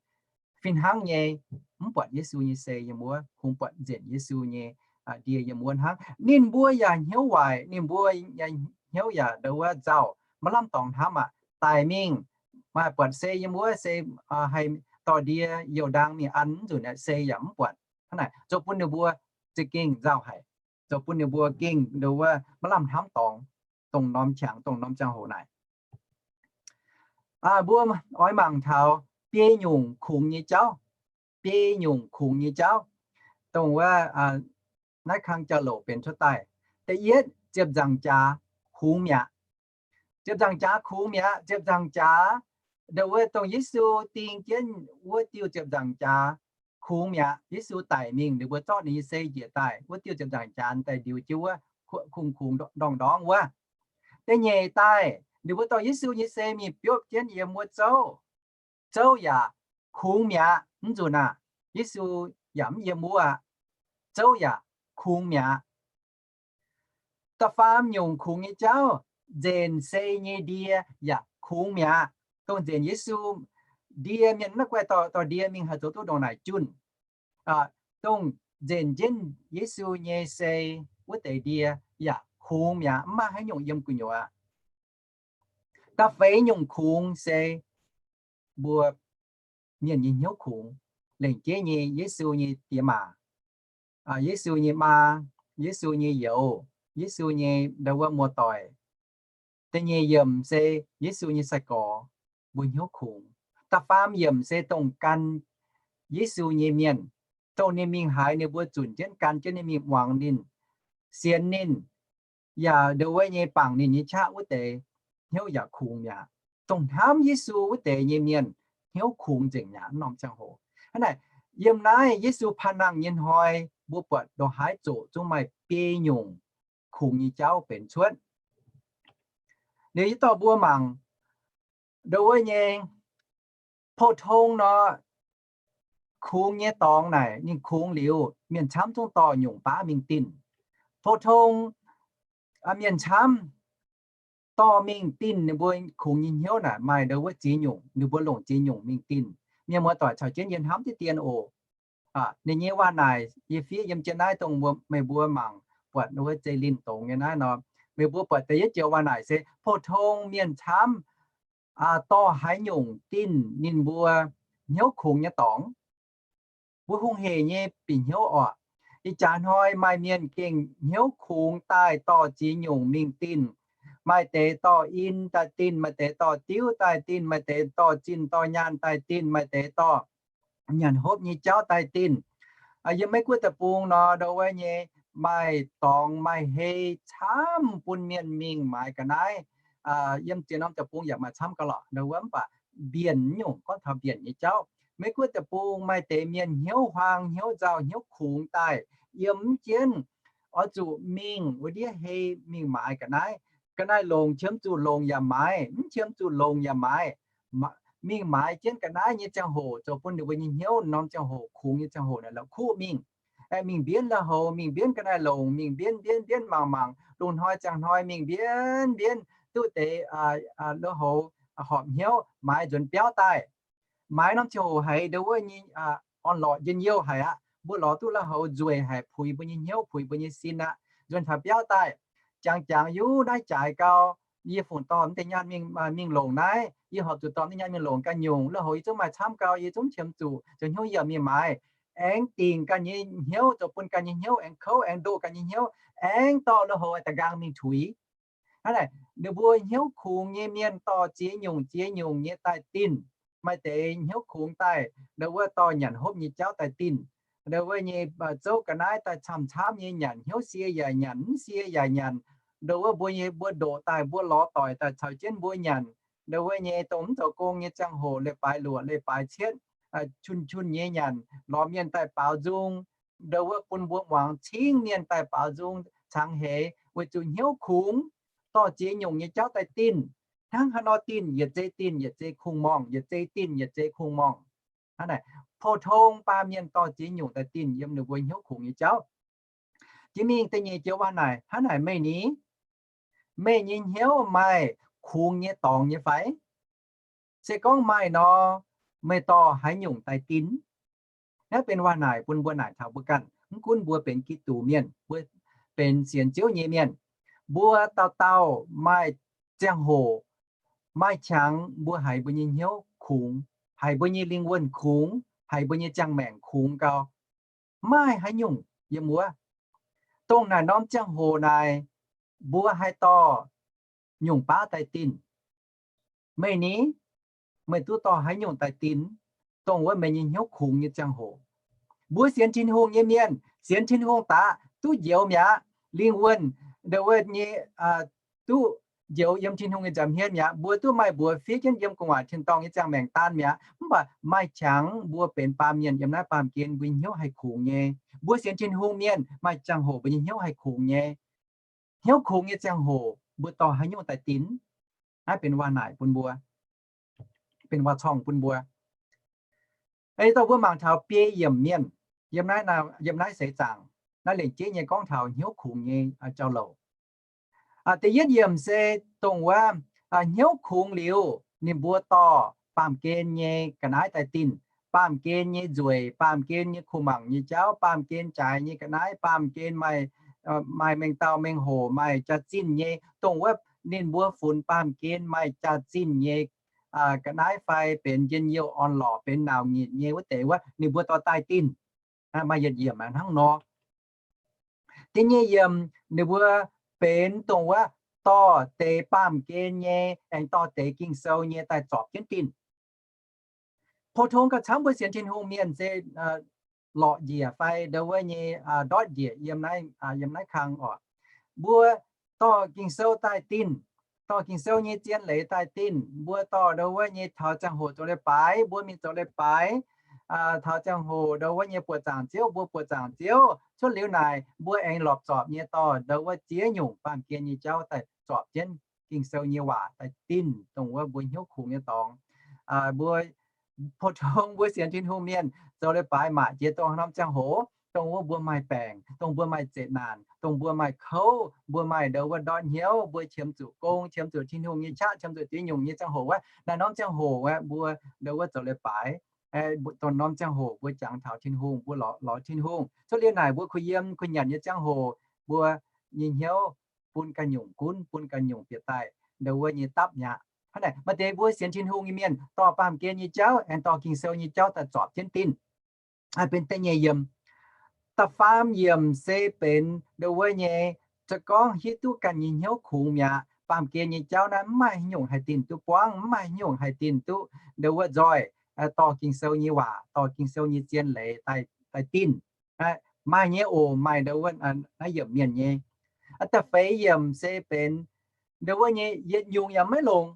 Fih hnangv nyei, mv buatc Yesu nyei sei yiem wuov, kungx buatc nzengc Yesu nyei ndie yiem wuov hnangv. Ninh mbuo yaac hnyouv waaic, ninh mbuo hnyouv yaac ndo wuov nzauh, maiv lamh dorngx hnamv aqv. Daic mingh, maaih buatc se yiem wuov se haih dorh ndie youh ndaang mingh an nzunc se yaac mv buatc. Hnangv naaic zoux bun ninh mbuo za'gengh nzauh haic, zoux bun ninh mbuo gengh ndo wuov maiv lamh hnamv dorngx dongh norm qangx, dongh norm ziangh hoc naaic. Mbuo oix mangc taux biei nyungc kungx nyei jauv, biei nyungc kungx nyei jauv, dongh wuov naaiv kang jauv-louc benx cuotv daaih. Da'yietv, ziepc nzaangc jaax kungx mi'aqv. Ziepc nzaangc jaax kungx mi'aqv. Ziepc nzaangc jaax, ndo wuov dongh Yesu ding jienv wuov diuh ziepc nzaangc jaax kungx mi'aqv. Yesu daic mingh, ninh mbuo zorqv ninh nyei sei njiec daaih, wuov diuh ziepc nzaangc jaax daaih ndiux jienv wuov kungx-kungx ndorngv-ndorngv wuov. Da'nyeic daaih, ninh mbuo dorh Yesu nyei sei mingh biopv jienv yiem wuov zouv. Zouv yaac kungx mi'aqv. Mv nzunc aac, Yesu yaac mv yiem wuov aqv. Zouv yaac kungx mi'aqv. Da'faam nyungc kungx nyei jauv, nzenc sei nyei ndie yaac kungx mi'aqv. Dongh nzenc Yesu ndie mienh naaiv guai dorh ndie mingh haih zoux duqv ndongc naaic junh. Dongh nzenc jienv Yesu nyei sei wuov deix ndie yaac kungx mi'aqv, mv maaih haaix nyungc yiem gu'nyuoz aqv. Da'feix nyungc kungx se mbuo mienh nyei hnyouv kungx, lengc jeiv nyei Yesu nyei diex maac, Yesu nyei maa, Yesu nyei youz, Yesu nyei ndo wuov muoz-doic. Da'nyeic yiemc se Yesu nyei sai-gorx, mbuo hnyouv kungx. Da'faam yiemc se dongh gan Yesu nyei mienh, dongh ninh mingh haaix ninh mbuo zunc jienv gan jienv ninh mingh muangx ninh, sienx ninh, yaac ndo wuov nyei bangc ninh nyei qaqv wuov deix hnyouv yaac kungx mi'aqv. Dongh hnamv Yesu wuov deix nyei mienh hnyouv kungx nzengc mi'aqv. Norm ziangh hoc hnangv naaic, yiem naaiv Yesu paan nangh nyei hnoi, mbuo buatc ndongc haaix zoqc zungv maaih biei nyungc kungx nyei jauv benx cuotv. Liuz yie dorh mbuo mangc ndo wuov nyei, pou-tong nor, kungx nyei dorngx naaic ninh kungx liuz, mienh camv zungv dorh nyungc baav mingh dinh. Pou-tong mienh camv dorh mingh dinh ninh mbuo kungx nyei hnyouv naaic maaih ndo wuov ziex nyungc, ninh mbuo longc ziex nyungc mingh dinh. Mienh muoz-doic caux jienv yie hnamv diqv dien oc. Ninh nyei waac naaic yie fiev yiem jienv naaiv dongh mbuo, meih mbuo mangc buatc wuov zeiv linh dongz nyei naaiv nor, meih mbuo buatc da'yietv joux waac naaic se pou-tong mienh camv dorh haaix nyungc dinh ninh mbuo hnyouv kungx nyei dorngx. Mbuo hungh hec nyei bieqc hnyouv orqc. Ih jaax hnoi maaih mienh gengh hnyouv kungx daaih dorh ziex nyungc mingh dinh. Maaih deix dorh in daaih dinh, maaih deix dorh diuv daaih dinh, maaih deix dorh zinh dorh nyaanh daaih dinh, maaih deix dorh nyanc hopv nyei jauv daaih dinh. Yiem Meiv Guoqv deic-bung nor, ndo wuov nyei maaih dorngx maaih hei camv bun mienh mingh maaiz ga'naaiv. Yiem ziex norm deic-bung yaac maaih camv gauh lorqc, ndo wuov mv baac mbienc nyungc, gorngv taux mbienc nyei jauv. Meiv Guoqv deic-bung maaih deix mienh hnyouv huaang, hnyouv nzauh, hnyouv kungx daaih, yiem mv jienv oix zuqc mingh wuov ndiev hei mingh maaiz ga'naaiv. Ga'naaiv longx qiemx zuqc longx yaac maaiz, mv qiemx zuqc longx yaac maaiz. Mingh maaiz jienv ga'naaiv nyei ziangh hoc zoux bun ninh mbuo nyei hnyouv norm ziangh hoc, kungx nyei ziangh hoc naaic la'kuqv mingh. Aengx mingh mbienv lui-houx, mingh mbienv ga'naaiv longc, mingh mbienv mbienv mbienv mangc mangc, lungh hnoi ziangh hnoi mingh mbienv mbienv duqv deix lui-houx horpc hnyouv maaiz nzuonx biauv daaih. Maaiz norm ziangh hoc haiz ndo wuov nyei orn-lorqc njien-youh haic aqv. Mbuo lorz duqv lui-houx nzueic haic, puix mbuo nyei hnyouv, puix mbuo nyei sin aqv. Nzuonx taux biauv daaih, jangx jangx yie naaiv jaaix gau, yie fungc dorh m'deix nyaanh mingh longc naaiv, yie horpc zuqc dorh m'deix nyaanh mingh longc ganh nyungc. Lui-houx yie zungv maaih camv gau, yie zungv qiemx zuqc zoux hnyouv yie yaac mingh maaiz. Aengx dingc ganh nyei hnyouv, zoux bun ganh nyei hnyouv aengx kouv, aengx ndoh ganh nyei hnyouv, aengx dorh lui-houx da'nqaang mingh tuix. Hnangv naaic, ninh mbuo hnyouv kungx nyei mienh dorh ziex nyungc ziex nyungc nyei daaih dinh. Maaih deix hnyouv kungx daaih, ndo wuov dorh nyanc hopv nyei jauv daaih dinh. Ndo wuov nyei zouv ga'naaiv daaih camv-camv nyei nyanc, hnyouv sie yaac nyanc, mv sie yaac nyanc. Ndo wuov mbuo nyei, mbuo ndoqc daaih, mbuo lorz doic daaih caux jienv mbuo nyanc. Ndo wuov nyei dongh mv zoux gong nyei ziangh hoc leiz-baaix luoqc, leiz-baaix cietv, qun-qun nyei nyanc, lorz mienh daaih baaux nzung. Ndo wuov bun mbuo muangx cingv mienh daaih baaux nzung cangx heix, weic zuqc hnyouv kungx dorh ziex nyungc nyei jauv daaih dinh. Hnangv haaix nor dinh? Yietc zei dinh yietc zei kungx-morngh, yietc zei dinh yietc zei kungx-morngh. Hnangv naaic, pou-tong baamh mienh dorh ziex nyungc daaih dinh yiem ninh mbuo hnyouv kungx nyei jauv. Jiex mingh da'nyeic joux waac naaic hnangv naaic, meih ni, meih nyei hnyouv maaih kungx nyei dorngx nyei fai? Se gorngv maaih nor, meih dorh haaix nyungc daaih dinh? Naaiv benx waac naaic bun mbuo naaic taux mbuo ganh. Mv gunv mbuo benx Giduc mienh, mbuo benx sienx Ziouv nyei mienh, mbuo dauh dauh maaih ziangh hoc, maaih qangx mbuo haiz mbuo nyei hnyouv kungx, haiz mbuo nyei lingh wuonh kungx, haiz mbuo nyei ziangh maengc kungx gau. Mv maaih haaix nyungc yiem wuov. Dongh naaic norm ziangh hoc naaic, mbuo haih dorh nyungc baav daaih dinh. Meih ni, meih duqv dorh haaix nyungc daaih dinh, dongh wuov meih nyei hnyouv kungx nyei ziangh hoc? Mbuo sienx Tin-Hungh nyei mienh, sienx Tin-Hungh daaih duqv njoux mi'aqv. Lingh wuonh, ndau wuov nyei, duqv njoux yiem Tin-Hungh nyei nza'hmien mi'aqv. Mbuo duqv maaih mbuox fiev jienv yiem gu'nguaaic tin-dorngh nyei ziangh maengc daan mi'aqv. Mv baac maaih qangx mbuo benx baamh mienh yiem naaiv baamh gen mbuo nyei hnyouv haih kungx nyei. Mbuo sienx Tin-Hungh mienh maaih ziangh hoc mbuo nyei hnyouv haih kungx nyei. Hnyouv kungx nyei ziangh hoc mbuo dorh haaix nyungc daaih dinx? Naaiv benx waac-naaic bun mbuo, benx waac-corngh bun mbuo. Ei dorh mbuo mangc taux biei yiemc mienh yiem naaiv seix zaangc, naaiv lengc jeiv nyei gorngv taux hnyouv kungx nyei jauv-louc. Da'yietv yiemc se dongh wuov, hnyouv kungx liuz, ninh mbuo dorh baamh gen nyei ga'naaiv daaih dinh, baamh gen nyei nzueic, baamh gen nyei kuh mangc nyei jauv, baamh gen jaaix nyei ga'naaiv, baamh gen maaih, maaih mengh dauh mengh hoc, maaih jaax-zinh nyei, dongh wuov ninh mbuo funx baamh gen maaih jaax-zinh nyei ga'naaiv fai benx njien-youh orn-lorqc, benx nauc nyitc nyei wuov deix wuov, ninh mbuo dorh daaih dinh. Maaih yietc yiemc hnangv nor. Da'nyeic yiemc ninh mbuo benx dongh wuov dorh deix baamh gen nyei aengx dorh deix Ging-Sou nyei daaih zorpc jienv dinh. Pou-tong gauh camv mbuo sienx Tin-Hungh mienh se lorqc njiec fai ndau wuov nyei ndortv njiec yiem naaiv kang oc. Mbuo dorh Ging-Sou daaih dinh, dorh Ging-Sou nyei zien leiz daaih dinh, mbuo dorh ndau wuov nyei taux ziangh hoc zoux leiz-baaix mbuo mingh zoux leiz-baaix, taux ziangh hoc ndau wuov nyei buoqc zaangc Ziouv mbuo buoqc zaangc Ziouv. Cuotv liuz naaic mbuo aengx lorpc zorpc nyei dorh ndau wuov ziex nyungc baamh gen nyei jauv daaih zorpc jienv Ging-Sou nyei waac daaih dinh dongh wuov mbuo hnyouv kungx nyei dorngx. Mbuo pou-tong mbuo sienx Tin-Hungh mienh zoux leiz-baaix maac jiex dongh haaix norm ziangh hoc, dongh wuov mbuo maaih baengc, dongh mbuo maaih zeqc naanc, dongh mbuo maaih kouv, mbuo maaih ndau wuov ndortv hnyouv, mbuo qiemx zuqc gong, qiemx zuqc Tin-Hungh nyei qaqv, qiemx zuqc ziex nyungc nyei ziangh hoc wuov, naaiv norm ziangh hoc wuov mbuo ndau wuov zoux leiz-baaix. Dongh norm ziangh hoc mbuo jangx taux Tin-Hungh, mbuo lorz, lorz Tin-Hungh. Cuotv liuz naaic mbuo kuh yiem kuh nyanc nyei ziangh hoc, mbuo nyei hnyouv bun ganh nyungc gunv, bun ganh nyungc bieqc daaih ndau wuov nyei dapv mi'aqv. Hnangv naaic maaih deix mbuo sienx Tin-Hungh nyei mienh dorh baamh gen nyei jauv aengx dorh Ging-Sou nyei jauv daaih zorpc jienv dinh. Benx da'nyeic yiemc. Da'faam yiemc se benx ndau wuov nyei, se gorngv hiuv duqv ganh nyei hnyouv kungx mi'aqv, baamh gen nyei jauv naaiv mv maaih haaix nyungc haih dinc duqv buangv, mv maaih haaix nyungc haih dinc duqv ndau wuov nzoih, dorh Ging-Sou nyei waac, dorh Ging-Sou nyei zien leiz daaih dinc. Maaih nyei oc, maaih ndau wuov naaiv yiemc mienh nyei. Da'feix yiemc se benx ndau wuov nyei yietc nyungc yaac maiv longc.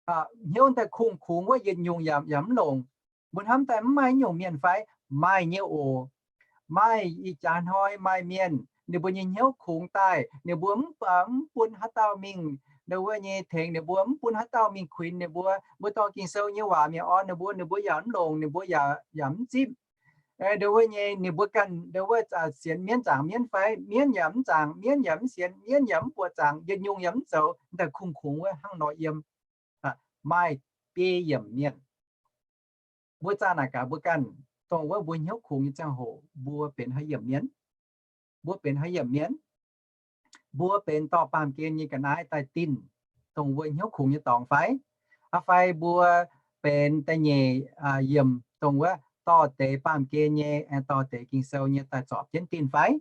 Hnyouv daaih kungx-kungx wuov yietc nyungc yaac mv longc. Mbuo hnamv daaih mv maaih nyungc mienh fai? Maaih nyei oc. Maaih ih jaax hnoi maaih mienh ninh mbuo nyei hnyouv kungx daaih, ninh mbuo mv bun haaix dauh mingh ndau wuov nyei tengx ninh mbuo, mv bun haaix dauh mingh kuinx ninh mbuo. Mbuo dorh Ging-Sou nyei waac mingh orn ninh mbuo, ninh mbuo yaac mv longc, ninh mbuo yaac, yaac mv zipv. Ndau wuov nyei ninh mbuo ganh ndau wuov sienx mienv zaangc mienv fai? Mienv yaac mv zaangc, mienv yaac mv sienx, mienv yaac mv buoqc zaangc, yietc nyungc yaac mv zoux, daaih kungx-kungx wuov hnangv nor yiem. Maaih biei yiemc mienh. Mbuo zaah naaic gaax mbuo ganh, dongh wuov mbuo hnyouv kungx nyei ziangh hoc mbuo benx haaix yiemc mienh? Mbuo benx haaix yiemc mienh? Mbuo benx dorh baamh gen nyei ga'naaiv daaih dinc dongh mbuo hnyouv kungx nyei dorngx fai? Aa fai mbuo benx da'nyeic yiemc dongh wuov dorh deix baamh gen nyei, aengx dorh deix Ging-Sou nyei daaih zorpc jienv dinc fai?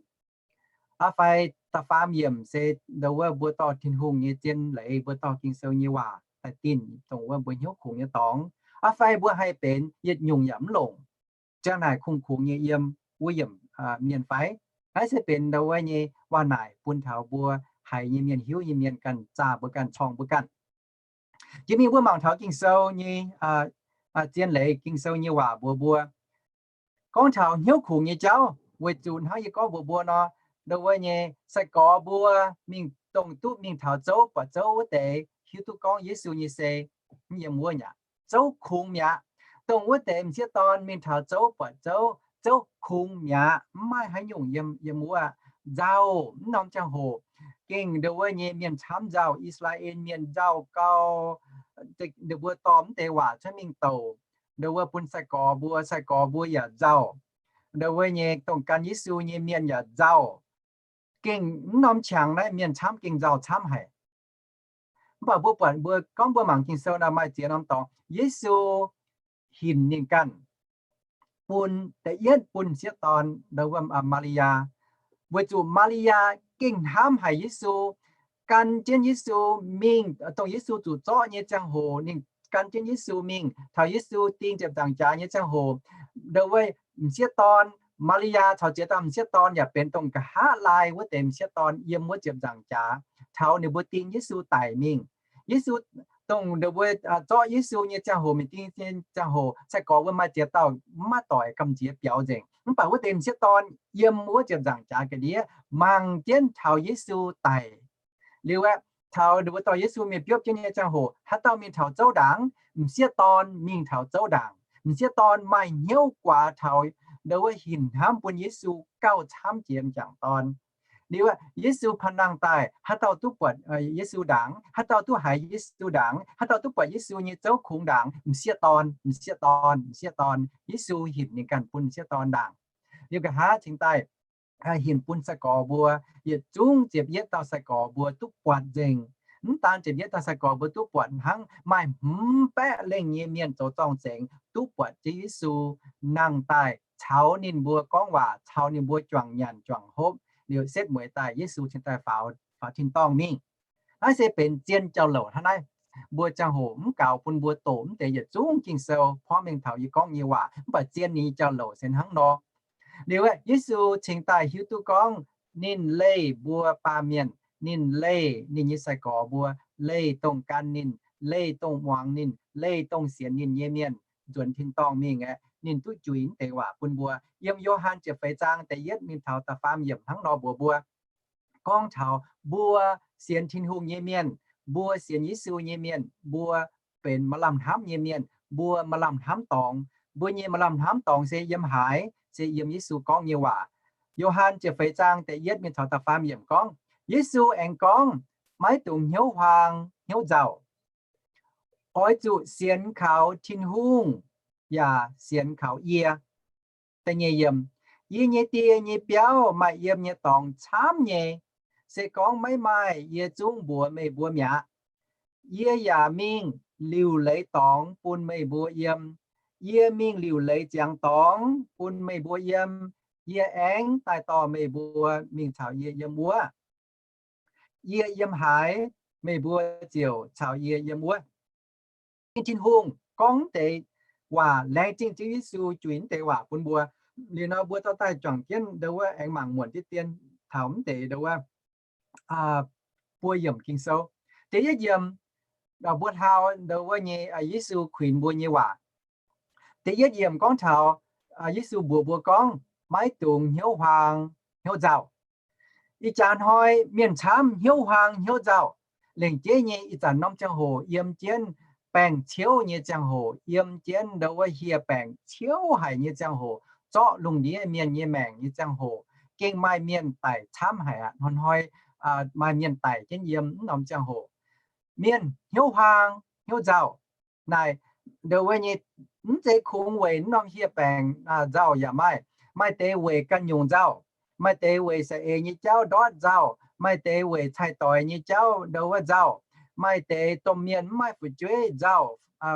Aa fai da'faam yiemc se ndau wuov mbuo dorh Tin-Hungh nyei zien leiz, mbuo dorh Ging-Sou nyei waac daaih dinc dongh wuov mbuo hnyouv kungx nyei dorngx. Aa fai mbuo haih benx yietc nyungc yaac mv longc, ziang naaic kungx-kungx nyei yiem wuov yiemc mienh fai? Naaiv se benx ndau wuov nyei waac-naaic bun taux mbuo haiz nyei mienh, hiuv nyei mienh ganh zaah mbuo ganh, corng mbuo ganh. Jiex mingh mbuo mangc taux Ging-Sou nyei zien leiz, Ging-Sou nyei waac mbuox mbuo gorngv taux hnyouv kungx nyei jauv, weic zuqc hnangv yie gorngv mbuox mbuo nor, ndau wuov nyei sai-gorx mbuo mingh dongh duqv mingh taux zouv buatc zouv wuov deix hiuv duqv gorngv Yesu nyei sei mv yiem wuov mi'aqv. Zouv kungx mi'aqv. Dongh wuov deix m'sieqv dorn mingh taux zouv buatc zouv, zouv kungx mi'aqv, mv maaih haaix nyungc yiem, yiem wuov. Nzauh, mv norm ziangh hoc gengh ndau wuov nyei mienh camv nzauh, I^saa^laa^en Mienh nzauh gau. Ninh mbuo dorh mv deix waac cuotv mingh douc ndau wuov bun sai-gorx mbuo, sai-gorx mbuo yaac nzauh. ndau wuov nyei dongh gan Yesu nyei mienh yaac nzauh. Gengh mv norm qangx naaiv mienh camv, gengh nzauh camv haic. Mv baac mbuo buatc mbuo gorngv mbuo mangc Ging-Sou nor maaih ziex norm dorngx Yesu hinc ninh ganh bun, da'yietv bun m'sieqv dorn, ndau wuov, Maa^li^yaa. Weic zuqc Maa^li^yaa gengh hnamv haic Yesu, gan jienv Yesu mingh, dongh Yesu zuqc zorqv nyei ziangh hoc ninh gan jienv Yesu mingh. Taux Yesu ding ziepc nzaangc jaax nyei ziangh hoc, ndau wuov m'sieqv dorn, Maa^li^yaa caux ziex dauh m'sieqv dorn yaac benx dongh nqa'haav laai wuov deix m'sieqv dorn yiem wuov ziepc nzaangc jaax. Taux ninh mbuo ding Yesu daic mingh, Yesu, dongh ninh mbuo zorqv Yesu nyei ziangh hoc, mingh ding nyei ziangh hoc, sai-gorx wuov maaih ziex dauh mv maaih doic gamh nziex biaux nzengc. Mv baac wuov deix m'sieqv dorn yiem wuov ziepc nzaangc jaax ga'ndiev mangc jienv taux Yesu daic. Liuz aeqv, taux ninh mbuo dorh Yesu mingh biopv jienv nyei ziangh hoc, haaix dauh mingh taux zouv ndaangc? M'sieqv dorn mingh taux zouv ndaangc. M'sieqv dorn maaih hnyouv guaax taux ndau wuov hinc hnamv bun Yesu gauh camv jiex m'jangc dorn. Liuz aeqv, Yesu panh nangh daaih, haaix dauh duqv buatc Yesu ndaangc? Haaix dauh duqv haiz Yesu ndaangc? Haaix dauh duqv buatc Yesu nyei zouv kungx ndaangc? M'sieqv dorn, m'sieqv dorn, m'sieqv dorn. Yesu hinc ninh ganh bun m'sieqv dorn ndaangc. Liuz nqa'haav cingx daaih hinc bun sai-gorx mbuo, yietc zungv ziepc yietv dauh sai-gorx mbuo duqv buatc nzengc. Mv daan ziepc yietv dauh sai-gorx mbuo duqv buatc hnangv, maaih hmz baeqv lengh nyei mienh zoux zorng-zengx duqv buatc Ziouv Yesu nangh daaih caux ninh mbuo gorngv waac, caux ninh mbuo juangc nyanc juangc hopv, liuz setv mueiz daaih Yesu cingx daaih faaux, faaux tin-dorngh mingh. Naaiv se benx zien jauv-louc hnangv naaiv. Mbuo ziangh hoc mv gaux bun mbuo doqc mv deix yietc zungv Ging-Sou porv mengh taux yie gorngv nyei waac, mv baac zien ninh nyei jauv-louc se hnangv nor. Liuz aeqv, Yesu cingx daaih hiuv duqv gorngv ninh leih mbuo baamh mienh, ninh leih ninh nyei sai-gorx mbuo, leih dongh gan ninh, leih dongh muangx ninh, leih dongh sienx ninh nyei mienh nzuonx tin-dorngh mingh aeqv, ninh duqv juix mv deix waac bun mbuo. Yiem Yo^han ziepc feix zaang da'yietv mingh taux da'faam yiemc hnangv nor mbuox mbuo, gorngv taux mbuo sienx Tin-Hungh nyei mienh, mbuo sienx Yesu nyei mienh, mbuo benx maaih lamh hnamv nyei mienh, mbuo maaih lamh hnamv dorngx. Mbuo nyei maaih lamh hnamv dorngx se yiem haaix? Se yiem Yesu gorngv nyei waac. Yo^han ziepc feix zaang da'yietv mingh taux da'faam yiemc gorngv, Yesu aengx gorngv, maiv dungx hnyouv huaang hnyouv nzauh. Oix zuqc sienx kaux Tin-Hungh yaac sienx kaux yie. Da'nyeic yiemc, yie nyei Die nyei biauv maaih yiem nyei dorngx camv nyei. Se gorngv maiv maaih, yie zungv mbuox meih mbuo mi'aqv. Yie yaac mingh liuc leiz dorngx bun meih mbuo yiem. Yie mingh liuc leiz ziangx dorngx bun meih mbuo yiem. Yie aengx daaih dorh meih mbuo mingh caux yie yiem wuov. Yie yiem haaix, meih mbuo ziouc caux yie yiem wuov. Tin-Hungh gorngv mv deix waac, laengz zingh Ziouv Yesu juix mv deix waac bun mbuo. Liuz nor mbuo dorh daaih juangc jienv ndau wuov aengx mangc muonc diqv dien taux mv deix ndau wuov buo yiemc Ging-Sou. Da'yietv yiemc, mbuo hlaau ndau wuov nyei Yesu kuinx mbuo nyei waac. Da'yietv yiemc gorngv taux Yesu mbuox mbuo gorngv, maiv dungx hnyouv huaang hnyouv nzauh. Ih jaax hnoi mienh camv hnyouv huaang hnyouv nzauh. Lengc jeiv nyei ih zanc norm ziangh hoc yiem jienv baengc ciouv nyei ziangh hoc, yiem jienv ndau wuov hieh baengc ciouv haic nyei ziangh hoc, zorqv lungh ndiev mienh nyei maengc nyei ziangh hoc, gengh maaih mienh daic camv haic aqv. Hnoi-hnoi maaih mienh daic jienv yiem mv norm ziangh hoc. Mienh hnyouv huaang hnyouv nzauh. Naaic, ndau wuov nyei, mv zeiz kungx weic mv norm hieh baengc nzauh yaac maaih. Maaih deix weic ganh nyungc nzauh. Maaih deix weic saeng-eix nyei jauv ndortv nzauh. Maaih deix weic cai-doix nyei jauv ndau wuov nzauh. Maaih deix domh mienh mv maaih fu'jueiv nzauh.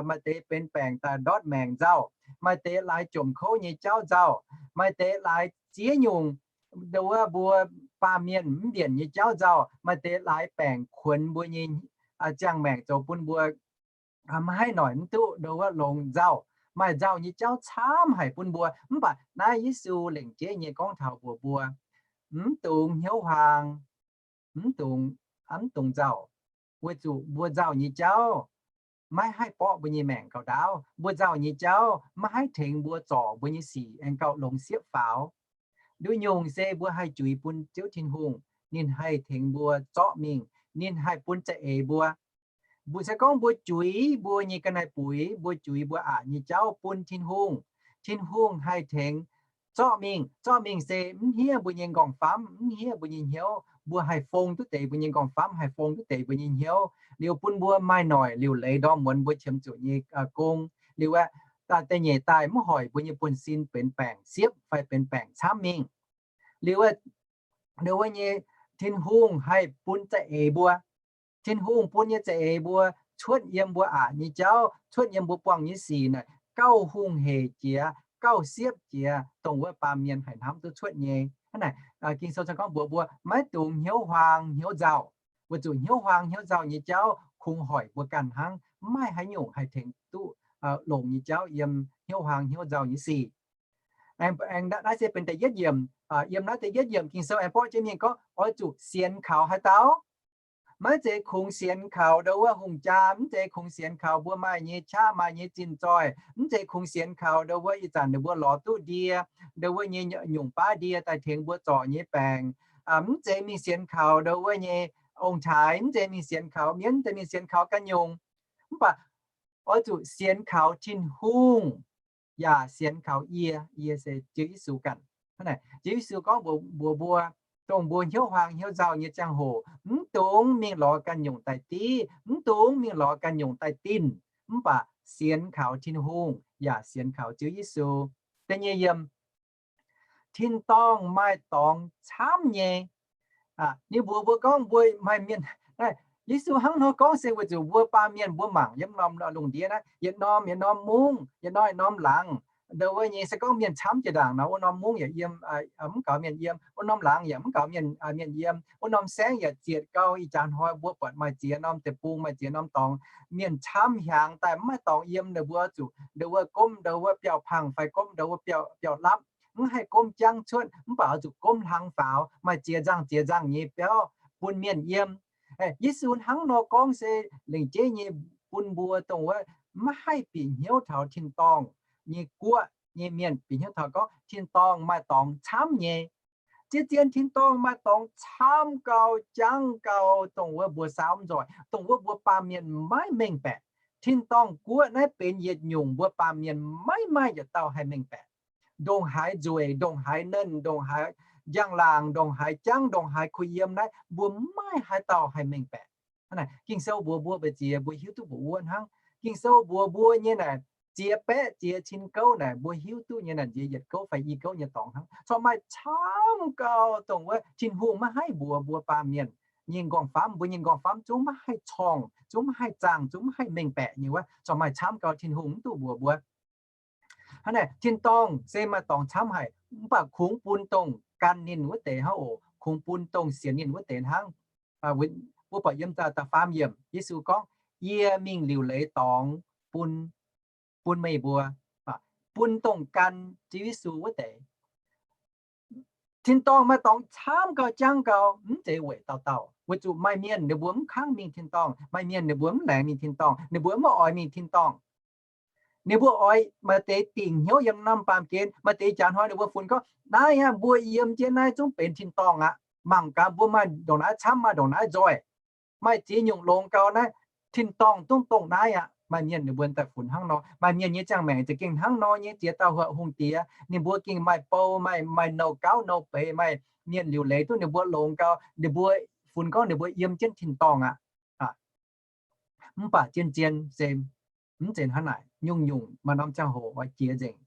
Maaih deix benx baengc daaih ndortv maengc nzauh. Maaih deix laaix jomc kouv nyei jauv nzauh. Maaih deix laaix ziex nyungc ndau wuov mbuo baamh mienh mv mbienc nyei jauv nzauh. Maaih deix laaix baengc kuonx mbuo nyei ziangh maengc zoux bun mbuo maiv haih noic mv duqv ndau wuov longx nzauh. Maaih nzauh nyei jauv camv haic bun mbuo. Mv baac naaiv Yesu lengc jeiv nyei gorngv taux mbuox mbuo, mv dungx hnyouv huaang, mv dungx, mv dungx nzauh, weic zuqc mbuo nzauh nyei jauv maiv haih borqv mbuo nyei maengc gauh ndaauv. Mbuo nzauh nyei jauv maiv haih tengx mbuo zorc mbuo nyei sic aengx gauh longx siepv faaux. Nduqc nyungc se mbuo haih juix bun Ziouv Tin-Hungh, ninh haih tengx mbuo zorqv mingh, ninh haih bun za'eix mbuo. Mbuo se gorngv mbuo juix mbuo nyei ga'naaiv-buix, mbuo juix mbuo aqc nyei jauv bun Tin-Hungh, Tin-Hungh haih tengx zorqv mingh. Zorqv mingh se mv hniev mbuo nyei nqorngv-famv, mv hniev mbuo nyei hnyouv. Mbuo haih fong duqv deix mbuo nyei nqorngv-famv, haih fong duqv deix mbuo nyei hnyouv, liuz bun mbuo maaih noic liuc leiz ndorm muonz mbuo qiemx zuqc nyei gong. Liuz aeqv, da'nyeic daaih mv hoic mbuo nyei buonv-sin benx baengc siepv fai benx baengc camv mingh. Liuz, ndo wuov nyei Tin-Hungh haih bun za'eix mbuo. Tin-Hungh bun nyei za'eix mbuo cuotv yiem mbuo aqc nyei jauv, cuotv yiem mbuo buangh nyei sic naaic gauh hungh heic jiex, gauh siepv jiex, dongh wuov baamh mienh haic hnamv duqv cuotv nyei. Hnangv naaic, Ging-Sou gorngv mbuox mbuo maiv dungx hnyouv huaang hnyouv nzauh, weic zuqc hnyouv huaang hnyouv nzauh nyei jauv kungx hoic mbuo ganh hnangv, mv maaih haaix nyungc haih tengx duqv longx nyei jauv yiem hnyouv huaang hnyouv nzauh nyei sic. Aengx naaiv se benx da'yietv yiemc. Yiem naaiv da'yietv yiemc Ging-Sou aengx borqv jienv mingh gorngv oix zuqc sienx kaux haaix dauh? Maiv zeiz kungx sienx kaux ndo wuov hungh jaa, mv zeiz kungx sienx kaux mbuo maaih nyei qaqv maaih nyei zinh zoih, mv zeiz kungx sienx kaux ndo wuov ih zanc ninh mbuo lorz duqv ndie, ndo wuov nyei nyungc baav ndie daaih tengx mbuo zorc nyei baengc. Mv zeiz mingh sienx kaux ndo wuov nyei ong-taaix, mv zeiz mingh sienx kaux mienv, mv zeiz mingh sienx kaux ganh nyungc. Mv baac oix zuqc sienx kaux Tin-Hungh, yaac sienx kaux yie, yie se Ziouv Yesu ganh. Ziouv Yesu gorngv mbuox mbuo, dongh mbuo hnyouv huaang hnyouv nzauh nyei ziangh hoc, mv dungx mingh lorz ganh nyungc daaih div, mv dungx mingh lorz ganh nyungc daaih dinh, mv baac sienx kaux Tin-Hungh yaac sienx kaux Ziouv Yesu. Da'nyeic yiem, tin-dorngh maaih dorngx camv nyei. Ninh mbuox mbuo gorngv mbuo maaih mienh, Yesu hnangv nor gorngv se weic zuqc mbuo baamh mienh mbuo mangc yiem norm lungh ndiev naaiv, yietc norm yietc norm mungv, yietc norm yietc norm laangz, ndo wuov nyei se gorngv mienh camv jiex ndaangc nor, wuov norm mungv yaac yiem, mv gaux mienh yiem, wuov norm laangz yaac mv gaux mienh, mienh yiem, wuov norm saengv yaac zietc gau. Ih jaax hnoi mbuo buatc maaih ziex norm deic-bung, maaih ziex norm dorngx, mienh camv hiaangx daaih mv maaih dorngx yiem. Ninh mbuo zuqc ndo wuov gomv ndo wuov biauv-pangh fai gomv ndo wuov biauv-lapv, mv haih gomv jangv cuotv, mv baac oix zuqc gomv hlang faaux, maaih ziex nzangh ziex nzangh nyei biauv bun mienh yiem. Yesu hnangv nor gorngv se lengc jeiv nyei bun mbuo dongh wuov maiv haih bieqc hnyouv taux tin-dorngh nyei guoqv nyei mienh bieqc hnyouv taux gorngv tin-dorngh maaih dorngx camv nyei. Zien-zien tin-dorngh maaih dorngx camv gau, jangv gau, dongh wuov mbuo saauv mv nzoih, dongh wuov mbuo baamh mienh maiv mengh baeqc. Tin-dorngh guoqv naaiv benx yietc nyungc mbuo baamh mienh maiv maaih yietc dauh haih mengh baeqc. Ndongc haaix nzueic, ndongc haaix nernh, ndongc haaix njang-laangc, ndongc haaix jangv, ndongc haaix kuh yiem naaiv, mbuo maiv maaih haaix dauh haih mengh baeqc. Ging-Sou mbuox mbuo mbu'ziex mbuo hiuv duqv mbuox wuov hnangv. Ging-Sou mbuox mbuo nyei naaic, ziex baeqv ziex cin gouv naaic, mbuo hiuv duqv nyei naaic nziex yietc gouv fai i gouv nyei dorngx hnangv. Corc maaih camv gau dongh wuov Tin-Hungh maiv haih mbuox mbuo baamh mienh nyei nqorngv-famv. Mbuo nyei nqorngv-famv zungv maiv haih corngh, zungv maiv haih zaangh, zungv maiv haih mengh baeqc nyei wuov, corc maaih camv gau Tin-Hungh mv duqv mbuox mbuo. Hnangv naaic, tin-dorngh se maaih dorngx camv haic, mv baac kungx bun dongh gan ninh wuov deix hnangv oc. Kungx bun dongh sienx ninh wuov deix hnangv. Mbuo buatc yiem da'faam yiemc, Yesu gorngv, Yie mingh liuc leiz dorngx bun, bun meih mbuo, bun dongh gan Ziouv Yesu wuov deix. Tin-dorngh maaih dorngx camv gau, jangv gau, mv zeiz weic dauh dauh. Weic zuqc maaih mienh ninh mbuo mv kangv mingh tin-dorngh, maaih mienh ninh mbuo mv laengz mingh tin-dorngh, ninh mbuo mv oix mingh tin-dorngh. Ninh mbuo oix maaih deix dingc hnyouv yiem norm baamh gen. Maaih deix jaax hnoi ninh mbuo funx gorngv, naaiv aqv, mbuo yiem jienv naaiv zungv benx tin-dorngh aqv. Mangc gaax mbuo maaih ndongc naaiv camv, maaih ndongc naaiv nzoih, maaih ziex nyungc longx gau naaiv, tin-dorngh dongh dongh naaiv aqv. Maaih mienh ninh mbuo daaih funx hnangv nor. Maaih mienh nyei ziangh maengc za'gengh hnangv nor nyei, ziex dauh huoqc hungh diex, ninh mbuo gengh maaih bou, maaih, maaih nouh gauv nouh beix, maaih mienh liuc leiz duqv ninh mbuo longx gau, ninh mbuo funx gorngv ninh mbuo yiem jienv tin-dorngh aqv. Mv baac zien-zien se mv zeiz hnangv naaic. Nyungc-nyungc maaih norm ziangh hoc oix jiex nzengc,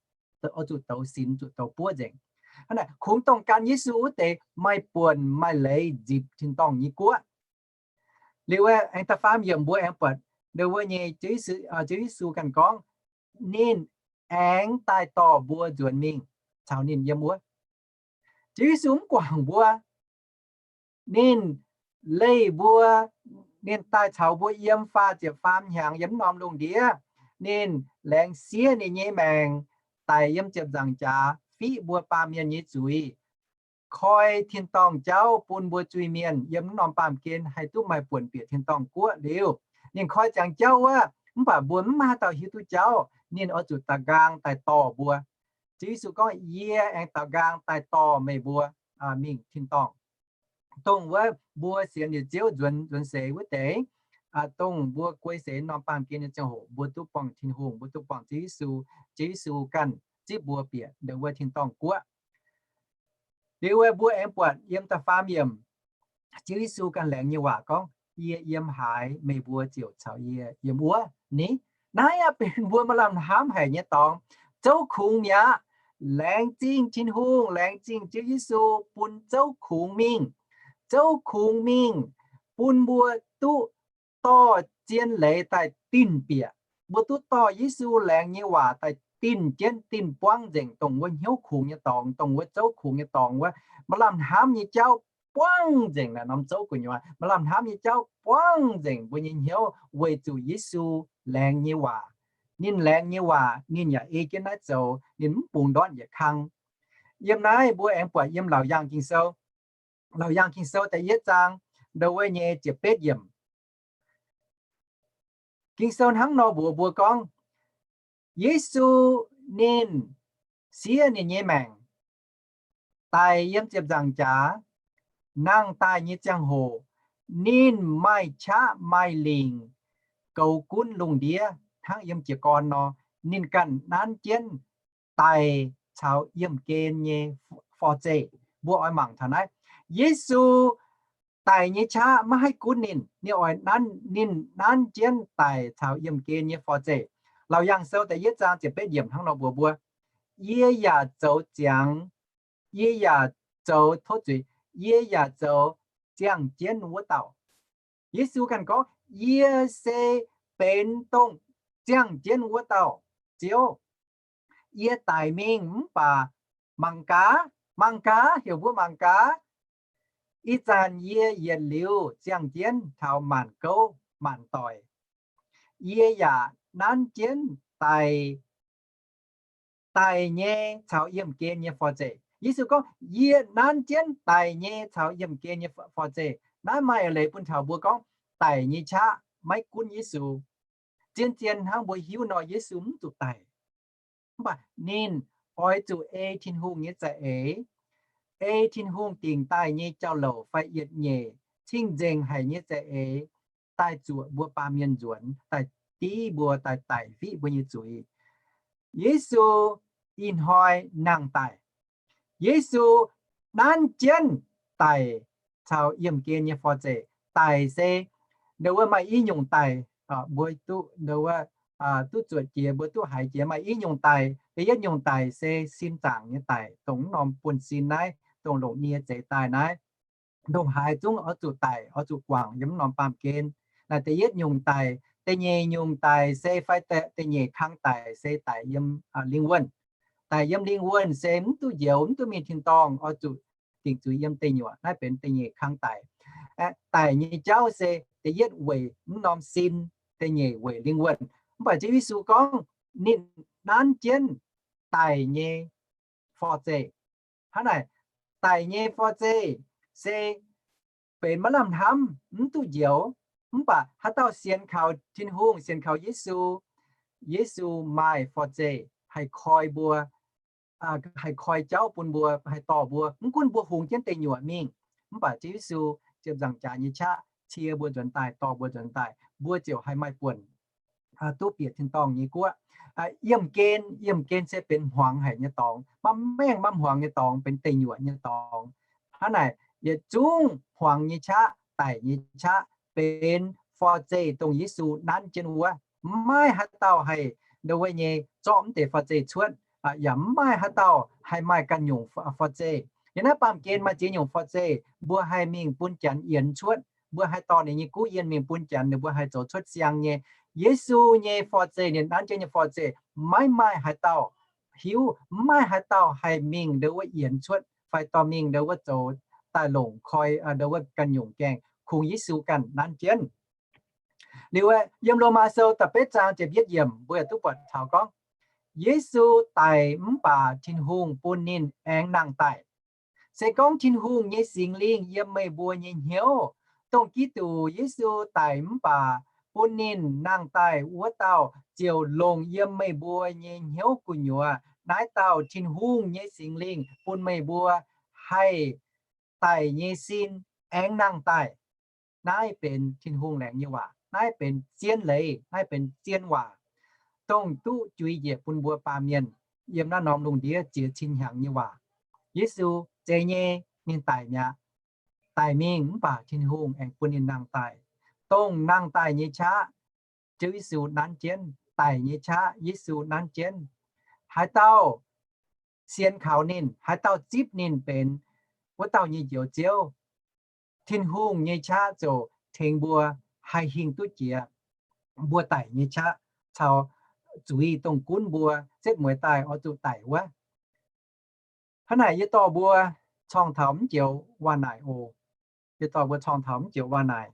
oix zuqc douz sinx, zuqc douz buov nzengc. Hnangv naaic, kungx dongh gan Yesu wuov deix maaih buonc maaih leiz nzipc tin-dorngh nyei guoqv. Liuz aengx da'faam yiemc mbuo aengx buatc ndo wuov nyei Ziouv Yesu ganh gorngv, ninh aengx daaih dorh mbuo nzuonx mingh caux ninh yiem wuov. Ziouv Yesu mv guangc mbuo. Ninh leih mbuo, ninh daaih caux mbuo yiem faah ziepc faam hnyangx yiem norm lungh ndiev. Ninh laengz siev ninh nyei maengc daic yiem ziepc nzaangc jaax fiqv mbuo baamh mienh nyei zuiz, koi tin-dorngh jauv bun mbuo zuiz-mienh yiem norm baamh gen haih duqv maaih buonc bieqc tin-dorngh guoqv liuz. Ninh koi ziangx jauv wuov, mv baac mbuo mv maaih haaix dauh hiuv duqv jauv. Ninh oix zuqc da'nqaang daaih dorh mbuo. Ziouv Yesu gorngv, Yie aengx da'nqaang daaih dorh meih mbuo mingh tin-dorngh. Dongh wuov mbuo sienx liuz Ziouv nzuonx, nzuonx seix wuov deix, dongh mbuo guei seix norm baamh gen nyei ziangh hoc, mbuo duqv buangh Tin-Hungh, mbuo duqv buangh Ziouv Yesu. Ziouv Yesu ganh zipv mbuo bieqc ndo wuov tin-dorngh guoqv. Liuz mbuo aengx buatc yiem da'faam yiemc, Ziouv Yesu ganh laengz nyei waac gorngv, Yie yiem haaix, meih mbuo ziouc caux yie yiem wuov ni. Naaiv yaac benx mbuo maaih lamh hnamv haic nyei dorngx. Zouv kungx mi'aqv. Laengz zingh Tin-Hungh, laengz zingh Ziouv Yesu bun zouv kungx mingh. Zouv kungx mingh, bun mbuo duqv dorh zien leiz daaih dinh bieqc. Mbuo duqv dorh Yesu laengz nyei waac daaih dinh jienv, dinh buangv nzengc, dongh wuov hnyouv kungx nyei dorngx, dongh wuov zouv kungx nyei dorngx wuov. Maaih lamh hnamv nyei jauv buangv nzengc, naaiv norm zouv gu'nyuoz maaih lamh hnamv nyei jauv buangv nzengc mbuo nyei hnyouv weic zuqc Yesu laengz nyei waac. Ninh laengz nyei waac ninh yaac ei jienv naaiv zoux, ninh mv bungx ndortv yietc kang. Yiem naaiv mbuo aengx buatc yiem Laauc Yaangh Ging-Sou, Laauc Yaangh Ging-Sou da'yietv zaang, ndo wuov nyei ziepc betv yiemc. Ging-Sou hnangv nor mbuox mbuo gorngv, Yesu ninh siev ninh nyei maengc daic yiem ziepc nzaangc jaax, nangh daaih nyei ziangh hoc, ninh maaih qaqv maaih lingc goux gunv lungh ndiev hnangv yiem jiez gorn nor. Ninh ganh nanv jienv daic caux yiemh gen nyei forv-zeih. Mbuo oix mangc taux naaiv, Yesu daic nyei qaqv maiv haih gunv ninh, ninh oix nanv, ninh nanv jienv daic caux yiemh gen nyei forv-zeih. Laauc Yaangh Sou da'yietv zaang ziepc betv yiemc hnangv nor mbuox mbuo, Yie yaac zoux ziangx, yie yaac zoux, tov zuiz, yie yaac zoux ziangh jienv wuov dauh. Yesu ganh gorngv, Yie se benx dongh ziangh jienv wuov dauh Ziouv. Yie daic mingh mv baac mangc gaax, mangc gaax, heuc mbuo mangc gaax, ih zanc yie yietc liuz ziangh jienv taux maanc gouv maanc doic. Yie yaac nanv jienv daic, daic nyei caux yiemh gen nyei forv-zeih. Yesu gorngv, Yie nanv jienv daic nyei caux yiemh gen nyei forv-zeih. Naaiv maaih eix leiz bun taux mbuo gorngv daic nyei qaqv maiv gunv Yesu. Zien-zien hnangv mbuo hiuv nor, Yesu mv zuqc daic. Mv baac ninh oix zuqc ei Tin-Hungh nyei za'eix, ei Tin-Hungh dingc daaih nyei jauv-louc fai yietc nyeic cing-nzengc haic nyei za'eix daaih zuoqc mbuo baamh mienh nzuonx, daaih div mbuo, daaih daic fiqv mbuo nyei zuiz. Yesu ih hnoi nangh daic. Yesu nanv jienv daic caux yiemh gen nyei forv-zeih. Daic se, ndo wuov maaih i nyungc daic, mbuo duqv, ndo wuov, duqv zuotc jiex, mbuo duqv haiz jiex maaih i nyungc daic. Da'yietv nyungc daic se sin zaangc nyei daic, dongh mv norm buonv-sin naaiv, dongh longc nie zeix daaih naaiv. Ndongc haaix zungv oix zuqc daic, oix zuqc guangc yiem mv norm baamh gen. Naaiv da'yietv nyungc daic. Da'nyeic nyungc daic se fai da'nyeic kang daic se daic yiem lingh wuonh. Daic yiem lingh wuonh se mv duqv njoux, mv duqv mingh tin-dorngh, oix zuqc dingc zuiz yiem deic nyuoqc. Naaiv benx da'nyeic kang daic. Daic nyei jauv se da'yietv weic mv norm sin, da'nyeic weic lingh wuonh. Mv baac Ziouv Yesu gorngv ninh nanv jienv daic nyei forv-zeih. Hnangv naaic, daic nyei forv-zeih se benx maiv lamh hnamv, mv duqv njoux. Mv baac haaix dauh sienx kaux Tin-Hungh, sienx kaux Yesu, Yesu maaih forv-zeih haih koi mbuo, haih koi jauv bun mbuo, haih dorh mbuo. Mv gunv mbuo hungx jienv deic nyuoqc mingh, mv baac Ziouv Yesu ziepc nzaangc jaax nyei qaqv cie mbuo nzuonx daaih, dorh mbuo nzuonx daaih, mbuo ziouc haih maaih buonc duqv bieqc tin-dorngh nyei guoqv. Yiemh gen, yiemh gen se benx hmuangx haic nyei dorngx, maaih maengh maaih hmuangx nyei dorngx, benx deic nyuoqc nyei dorngx. Hnangv naaic, yietc zungv hmuangx nyei qaqv, daic nyei qaqv, benx forv-zeih dongh Yesu nanv jienv wuov. Mv maaih haaix dauh haih ndo wuov nyei zorqv mv deix forv-zeih cuotv, yaac mv maaih haaix dauh haih maaih ganh nyungc forv-zeih. Yiem naaiv baamh gen maaih ziex nyungc forv-zeih, mbuo haih mingh bun Janx yienx cuotv, mbuo haih dorh ninh nyei guv yienh mingh bun Janx, ninh mbuo haih zoux cuotv siang nyei. Yesu nyei forv-zeih, ninh nanv jienv nyei forv-zeih, maiv maaih haaix dauh hiuv, mv maaih haaix dauh haih mingh ndo wuov yienx cuotv fai dorh mingh ndo wuov zoux daaih longc koi ndo wuov ganh nyungc gaengh, kungx Yesu ganh nanv jienv. Liuz yiem Lomaa Sou da'betv zaang ziepc yietv yiemc mbuo yaac duqv buatc taux gorngv, Yesu daic mv baac Tin-Hungh bun ninh aengx nangh daaih. Se gorngv Tin-Hungh nyei Singx Lingh yiem meih mbuo nyei hnyouv, dongh Giduc Yesu daic mv baac bun ninh nangh daaih wuov dauh ziouc longc yiem meih mbuo nyei hnyouv gu'nyuoz. Naaiv dauh Tin-Hungh nyei Singx Lingh bun meih mbuo haih daic nyei sin aengx nangh daaih. Naaiv benx Tin-Hungh laengz nyei waac. Naaiv benx zien leiz. Naaiv benx zien waac, dongh duqv juix njiec bun mbuo baamh mienh yiem naaiv norm lungh ndiev ziex cin hnyangx nyei waac. Yesu zeiz nyei, ninh daic mi'aqv. Daic mingh mv baac Tin-Hungh aengx bun ninh nangh daaih. Dongh nangh daaih nyei qaqv, Ziouv Yesu nanv jienv daic nyei qaqv Yesu nanv jienv. Haaix dauh sienx kaux ninh, haaix dauh zipv ninh benx wuov dauh nyei Njoux Ziouv, Tin-Hungh nyei qaqv ziouc tengx mbuo haih hingh duqv jiex mbuo daic nyei qaqv caux zuiz dongh gunv mbuo setv mueiz daaih oix zuqc daic wuov. Hnangv naaic yie dorh mbuo corng taux mv joux waac-naaic oc. Yie dorh mbuo corng taux mv joux waac-naaic,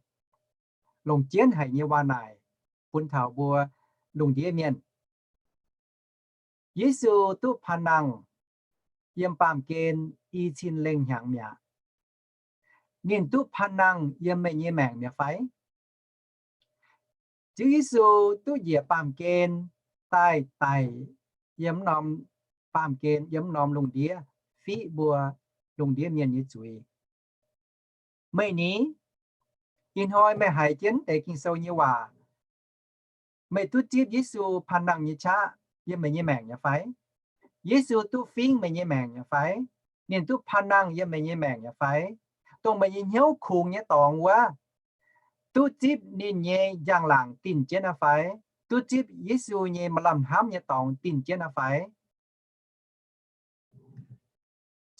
longc jienv haic nyei waac-naaic bun taux mbuo lungh ndiev mienh. Yesu duqv panh nangh yiem baamh gen i cin lengh hnyangx mi'aqv. Ninh duqv panh nangh yiem meih nyei maengc mi'aqv fai? Ziouv Yesu duqv njiec baamh gen daaih daic yiem norm, baamh gen yiem norm lungh ndiev fiqv mbuo lungh ndiev mienh nyei zuiz. Meih ni? Ih hnoi meih haiz jienv deix Ging-Sou nyei waac, meih duqv zipv Yesu panh nangh nyei qaqv yiem meih nyei maengc nyei fai? Yesu duqv fingv meih nyei maengc nyei fai? Ninh duqv panh nangh yiem meih nyei maengc nyei fai? Dongh meih nyei hnyouv kungx nyei dorngx wuov, duqv zipv ninh nyei njang-laangc dinh jienv aqv fai? Duqv zipv Yesu nyei maaih lamh hnamv nyei dorngx dinh jienv aqv fai?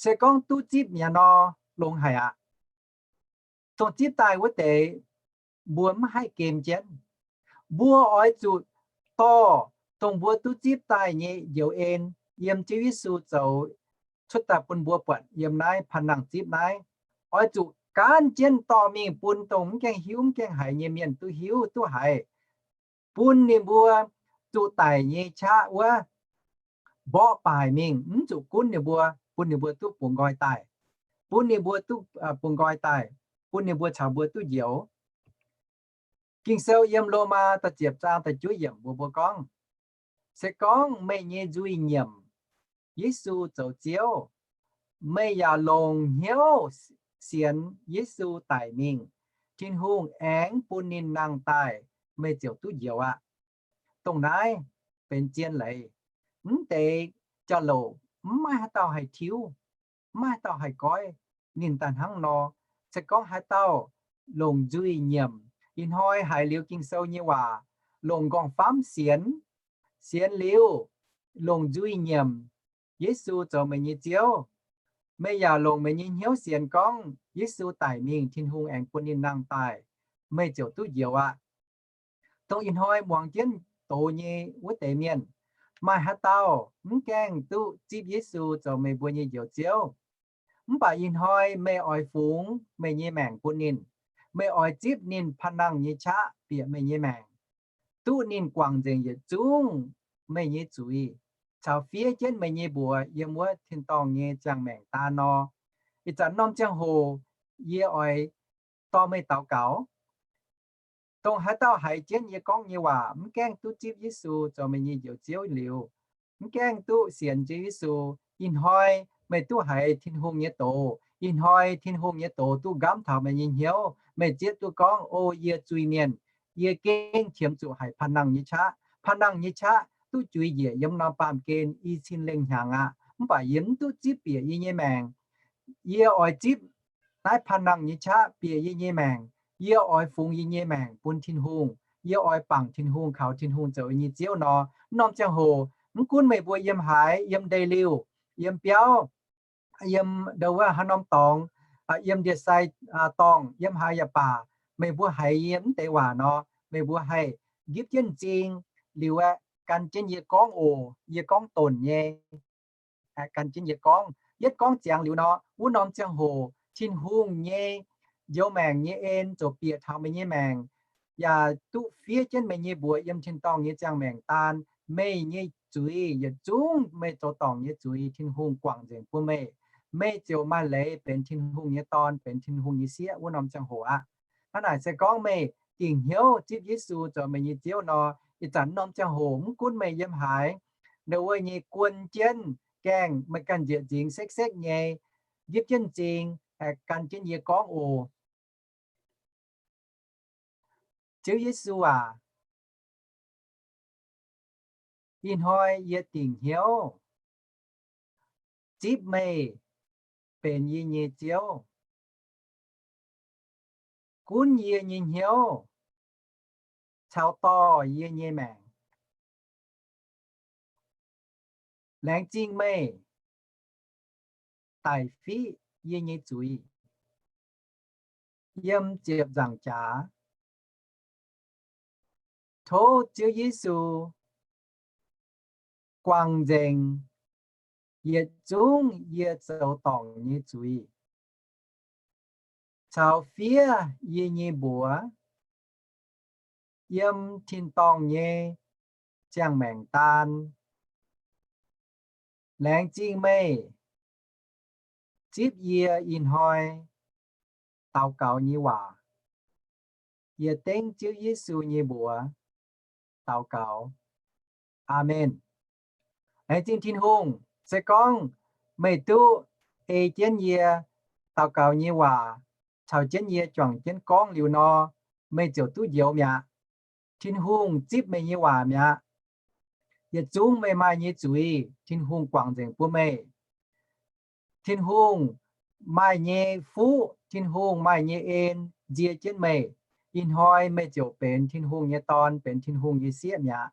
Se gorngv duqv zipv mi'aqv nor, longx haic aqv. Dongh zipv daaih wuov deix, mbuo mv haih gem jienv. Mbuo oix zuqc dorh dongh mbuo duqv zipv daaih nyei njoux en yiem Ziouv Yesu zoux cuotv daaih bun mbuo buatc yiem naaiv panh nangh zipv naaiv, oix zuqc gaanv jienv dorh mingh bun dongh mv gaengh hiuv mv gaengh haiz nyei mienh duqv hiuv duqv haiz, bun ninh mbuo zuqc daic nyei qaqv wuov mborqv baaih mingh, mv zuqc gunv ninh mbuo, bun ninh mbuo duqv bungx nqoi daaih, bun ninh mbuo duqv bungx nqoi daaih, bun ninh mbuo caux mbuo duqv njoux. Ging-Sou yiem Lomaa da'ziepc zaang da'juov yiemc mbuox mbuo gorngv, se gorngv meih nyei nzuih nyiemc Yesu zoux Ziouv, meih yaac longc hnyouv sienx Yesu daic mingh, Tin-Hungh aengx bun ninh nangh daaih, meih ziouc duqv njoux aqv. Dongh naaiv benx zien leiz. Mv deix jauv-louc mv maaih haaix dauh haih tiuv, mv maaih haaix dauh haih goiv. Ninh daaih hnangv nor, se gorngv haaix dauh longc nzuih nyiemc, ih hnoi haiz liuz Ging-Sou nyei waac, longc nqorngv-famv sienx, sienx liuz longc nzuih nyiemc Yesu zoux meih nyei Ziouv, meih yaac longc meih nyei hnyouv sienx gorngv Yesu daic mingh, Tin-Hungh aengx bun ninh nangh daaih, meih ziouc duqv njoux aqv. Dongh ih hnoi muangx jienv doz nyei wuov deix mienh, maaih haaix dauh mv gaengh duqv zipv Yesu zoux meih mbuo nyei Njoux Ziouv? Mv baac ih hnoi meih oix fungx meih nyei maengc bun ninh. Meih oix zipv ninh panh nangh nyei qaqv bieqc meih nyei maengc, duqv ninh guangc nzengc yietc zungv meih nyei zuiz, caux fiev jienv meih nyei mbuox yiem wuov tin-dorngh nyei ziangh maengc daan nor. Ih zanc norm ziangh hoc yie oix dorh meih daux gaux. Dongh haaix dauh haiz jienv yie gorngv nyei waac mv gaengh duqv zipv Yesu zoux meih nyei Njoux Ziouv liuz, mv gaengh duqv sienx Ziouv Yesu, ih hnoi meih duqv haiz Tin-Hungh nyei doz. Ih hnoi Tin-Hungh nyei doz duqv nqamv taux meih nyei hnyouv, meih zieqv duqv gorngv, O, yie zuiz-mienh, yie gengh qiemx zuqc haiz panh nangh nyei qaqv. Panh nangh nyei qaqv duqv juix njiec yiem norm baamh gen i cin lengh hnyangx aqv, mv baac yie mv duqv zipv bieqc yie nyei maengc. Yie oix zipv naaiv panh nangh nyei qaqv bieqc yie nyei maengc. Yie oix fungx yie nyei maengc bun Tin-Hungh. Yie oix bangc Tin-Hungh, kaux Tin-Hungh zoux yie nyei Ziouv nor, norm ziangh hoc mv gunv meih mbuo yiem haaix, yiem ndeic-liuh, yiem biauv, yiem ndo wuov haaix norm dorngx, yiem ndie-sai dorngh, yiem haaix yaac baac, meih mbuo haiz yie mv deix waac nor, meih mbuo haih nqipv jienv m'zing liuz aeqv, gan jienv yie gorngv oc. Yie gorngv donc nyei. Gan jienv yie gorngv. Yietv gorngv ziangx liuz nor, wuov norm ziangh hoc Tin-Hungh nyei njoux maengc nyei en ziouc bieqc taux meih nyei maengc, yaac duqv fiev jienv meih nyei mbuox yiem tin-dorngh nyei ziangh maengc daan. Meih nyei zuiz yietc zungv meih zoux dorngc nyei zuiz Tin-Hungh guangc nzengc bun meih. Meih ziouc maaih leiz benx Tin-Hungh nyei dorn, benx Tin-Hungh nyei sieqv wuov norm ziangh hoc aqv. Hnangv naaic se gorngv meih dingc hnyouv zipv Yesu zoux meih nyei Ziouv nor, ih zanc norm ziangh hoc mv gunv meih yiem haaix, ndo wuov nyei guon jienv gaengh meih ganh njiec nzingx sekv-sekv nyei, nqipv jienv m'zing, gan jienv yie gorngv oc. Ziouv Yesu aac, ih hnoi yie dingc hnyouv zipv meih benx yie nyei Ziouv. Gunv yie nyei hnyouv caux dorh yie nyei maengc. Laengz zingh meih daic fiqv yie nyei zuiz. Yiem ziepc nzaangc jaax, tov Ziouv Yesu guangc nzengc yietc zungv yie zoux dorngc nyei zuiz, caux fiev yie nyei mbuox yiem tin-dorngh nyei ziangh maengc daan. Laengz zingh meih zipv yie ih hnoi daux gaux nyei waac. Yie dengv Ziouv Yesu nyei mbuox daux gaux. Aamen. Laengz zingh Tin-Hungh. Se gorngv meih duqv ei jienv yie daux gaux nyei waac caux jienv yie juangc jienv gorngv liuz nor, meih ziouc duqv njoux mi'aqv. Tin-Hungh zipv meih nyei waac mi'aqv. Yietc zungv meih maaih nyei zuiz, Tin-Hungh guangc nzengc bun meih. Tin-Hungh maaih nyei fuqv, Tin-Hungh maaih nyei en nzie jienv meih. Ih hnoi meih ziouc benx Tin-Hungh nyei dorn, benx Tin-Hungh nyei sieqv mi'aqv.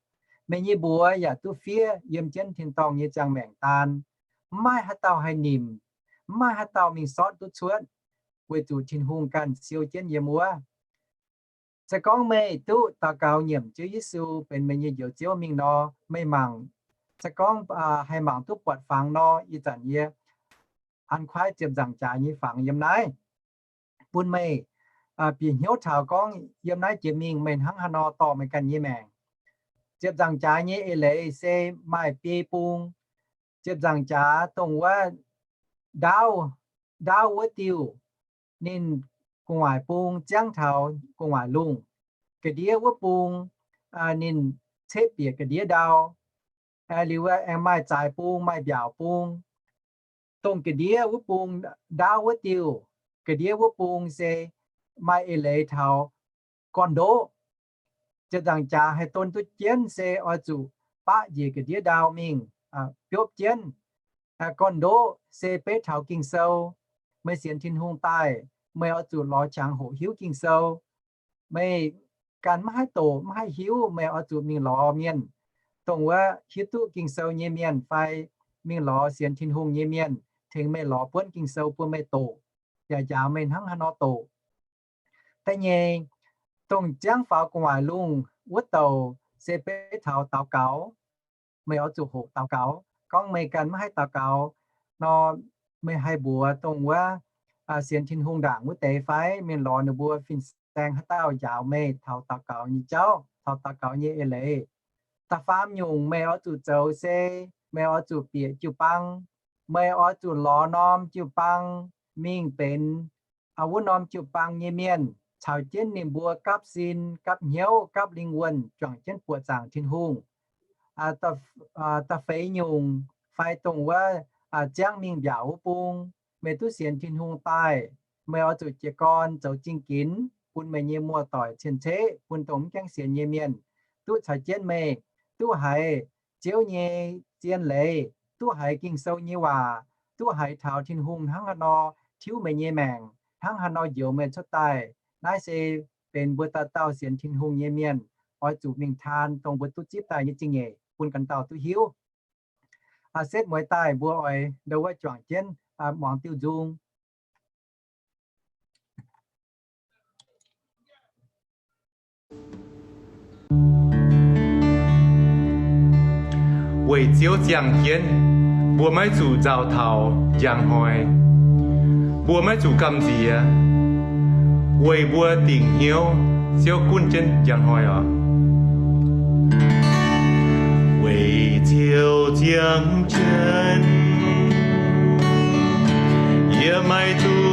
Meih nyei mbuox yaac duqv fiev yiem jienv tin-dorngh nyei ziangh maengc daan. Mv maaih haaix dauh haih nimc, mv maaih haaix dauh mingh sortv duqv cuotv, weic zuqc Tin-Hungh ganh siou jienv yiem wuov. Se gorngv meih duqv daux gaux nyiemc Ziouv Yesu benx meih nyei Njoux Ziouv mingh nor, meih mangc, se gorngv haih mangc duqv buatc fangx nor, ih zanc yie an kuaaiv ziepc nzaangc jaax nyei fangx yiem naaiv bun meih bieqc hnyouv taux gorngv yiem naaiv jiex mingh meih hnangv haaix nor dorh meih ganh nyei maengc. Ziepc nzaangc jaax nyei eix leiz se maaih biei bung. Ziepc nzaangc jaax dongh wuov ndaauv, ndaauv wuov diuh, ninh gu'nguaaic bung ziangv taux gu'nguaaic lungh. Ga'ndiev wuov bung, ninh ceqv bieqc ga'ndiev ndau. Liuz aengx maaih zaaix bung, maaih mbiaauc bung. Dongh ga'ndiev wuov bung, ndaauv wuov diuh, ga'ndiev wuov bung se maaih eix leiz taux gorn-ndoqv. Ziepc nzaangc jaax haih don duqv jienv se oix zuqc baqv njiec ga'ndiev ndau mingh, biopv jienv. Gorn-ndoqv se beiv taux Ging-Sou. Meih sienx Tin-Hungh daaih, meih oix zuqc lorz qangx hoqc hiuv Ging-Sou. Meih ganh maiv haih doqc, maiv haih hiuv, meih oix zuqc mingh lorz mienh, dongh wuov hiuv duqv Ging-Sou nyei mienh fai mingh lorz sienx Tin-Hungh nyei mienh tengx meih lorz buonv Ging-Sou bun meih doqc, yaac njaaux meih hnangv haaix nor doqc. Da'nyeic, dongh ziangv faaux gu'nguaaic lungh wuov douc se beiv taux daux gaux. Meih oix zuqc hoqc daux gaux. Gorngv meih ganh maiv haih daux gaux nor, meih haih mbuox dongh wuov sienx Tin-Hungh ndaangc wuov deix fai mingh lorz ninh mbuo fin-saeng haaix dauh njaaux meih taux daux gaux nyei jauv, taux daux gaux nyei eix leiz. Da'faam nyungc meih oix zuqc zoux se meih oix zuqc bieqc jiu-baang. Meih oix zuqc lorz norm jiu-baang mingh benx wuov norm jiu-baang nyei mienh, caux jienv ninh mbuo gapv sin, gapv hnyouv, gapv lingh wuonh, juangc jienv buoqc zaangc Tin-Hungh. Da'feix nyungc fai dongh wuov ziangv mingh mbiaauc wuov bung, meih duqv sienx Tin-Hungh daaih, meih oix zuqc jiez gorn zoux zingh ginx bun meih nyei muoz-doic cien-ceqv, bun dongh mv gaengh sienx nyei mienh duqv caux jienv meih, duqv haiz Ziouv nyei zien leiz, duqv haiz Ging-Sou nyei waac, duqv haiz taux Tin-Hungh hnangv haaix nor tiuv meih nyei maengc, hnangv haaix nor njoux meih cuotv daaih. Naaiv se benx mbuo dauh dauh sienx Tin-Hungh nyei mienh oix zuqc mingh taan dongh mbuo duqv zipv daaih nyei zingh nyeic bun ganh dauh duqv hiuv. Setv mueiz daaih mbuo oix ndo wuov juangc jienv muangx diuh nzung. Weic Ziouv ziangh jienv, mbuo maiv zuqc nzauh taux njang hnoi. Mbuo maiv zuqc gamh nziex, weic mbuo dingc hnyouv Ziouv gunv jienv njang hnoi oc. Weic Ziouv ziangh jienv, yie maiv zuqc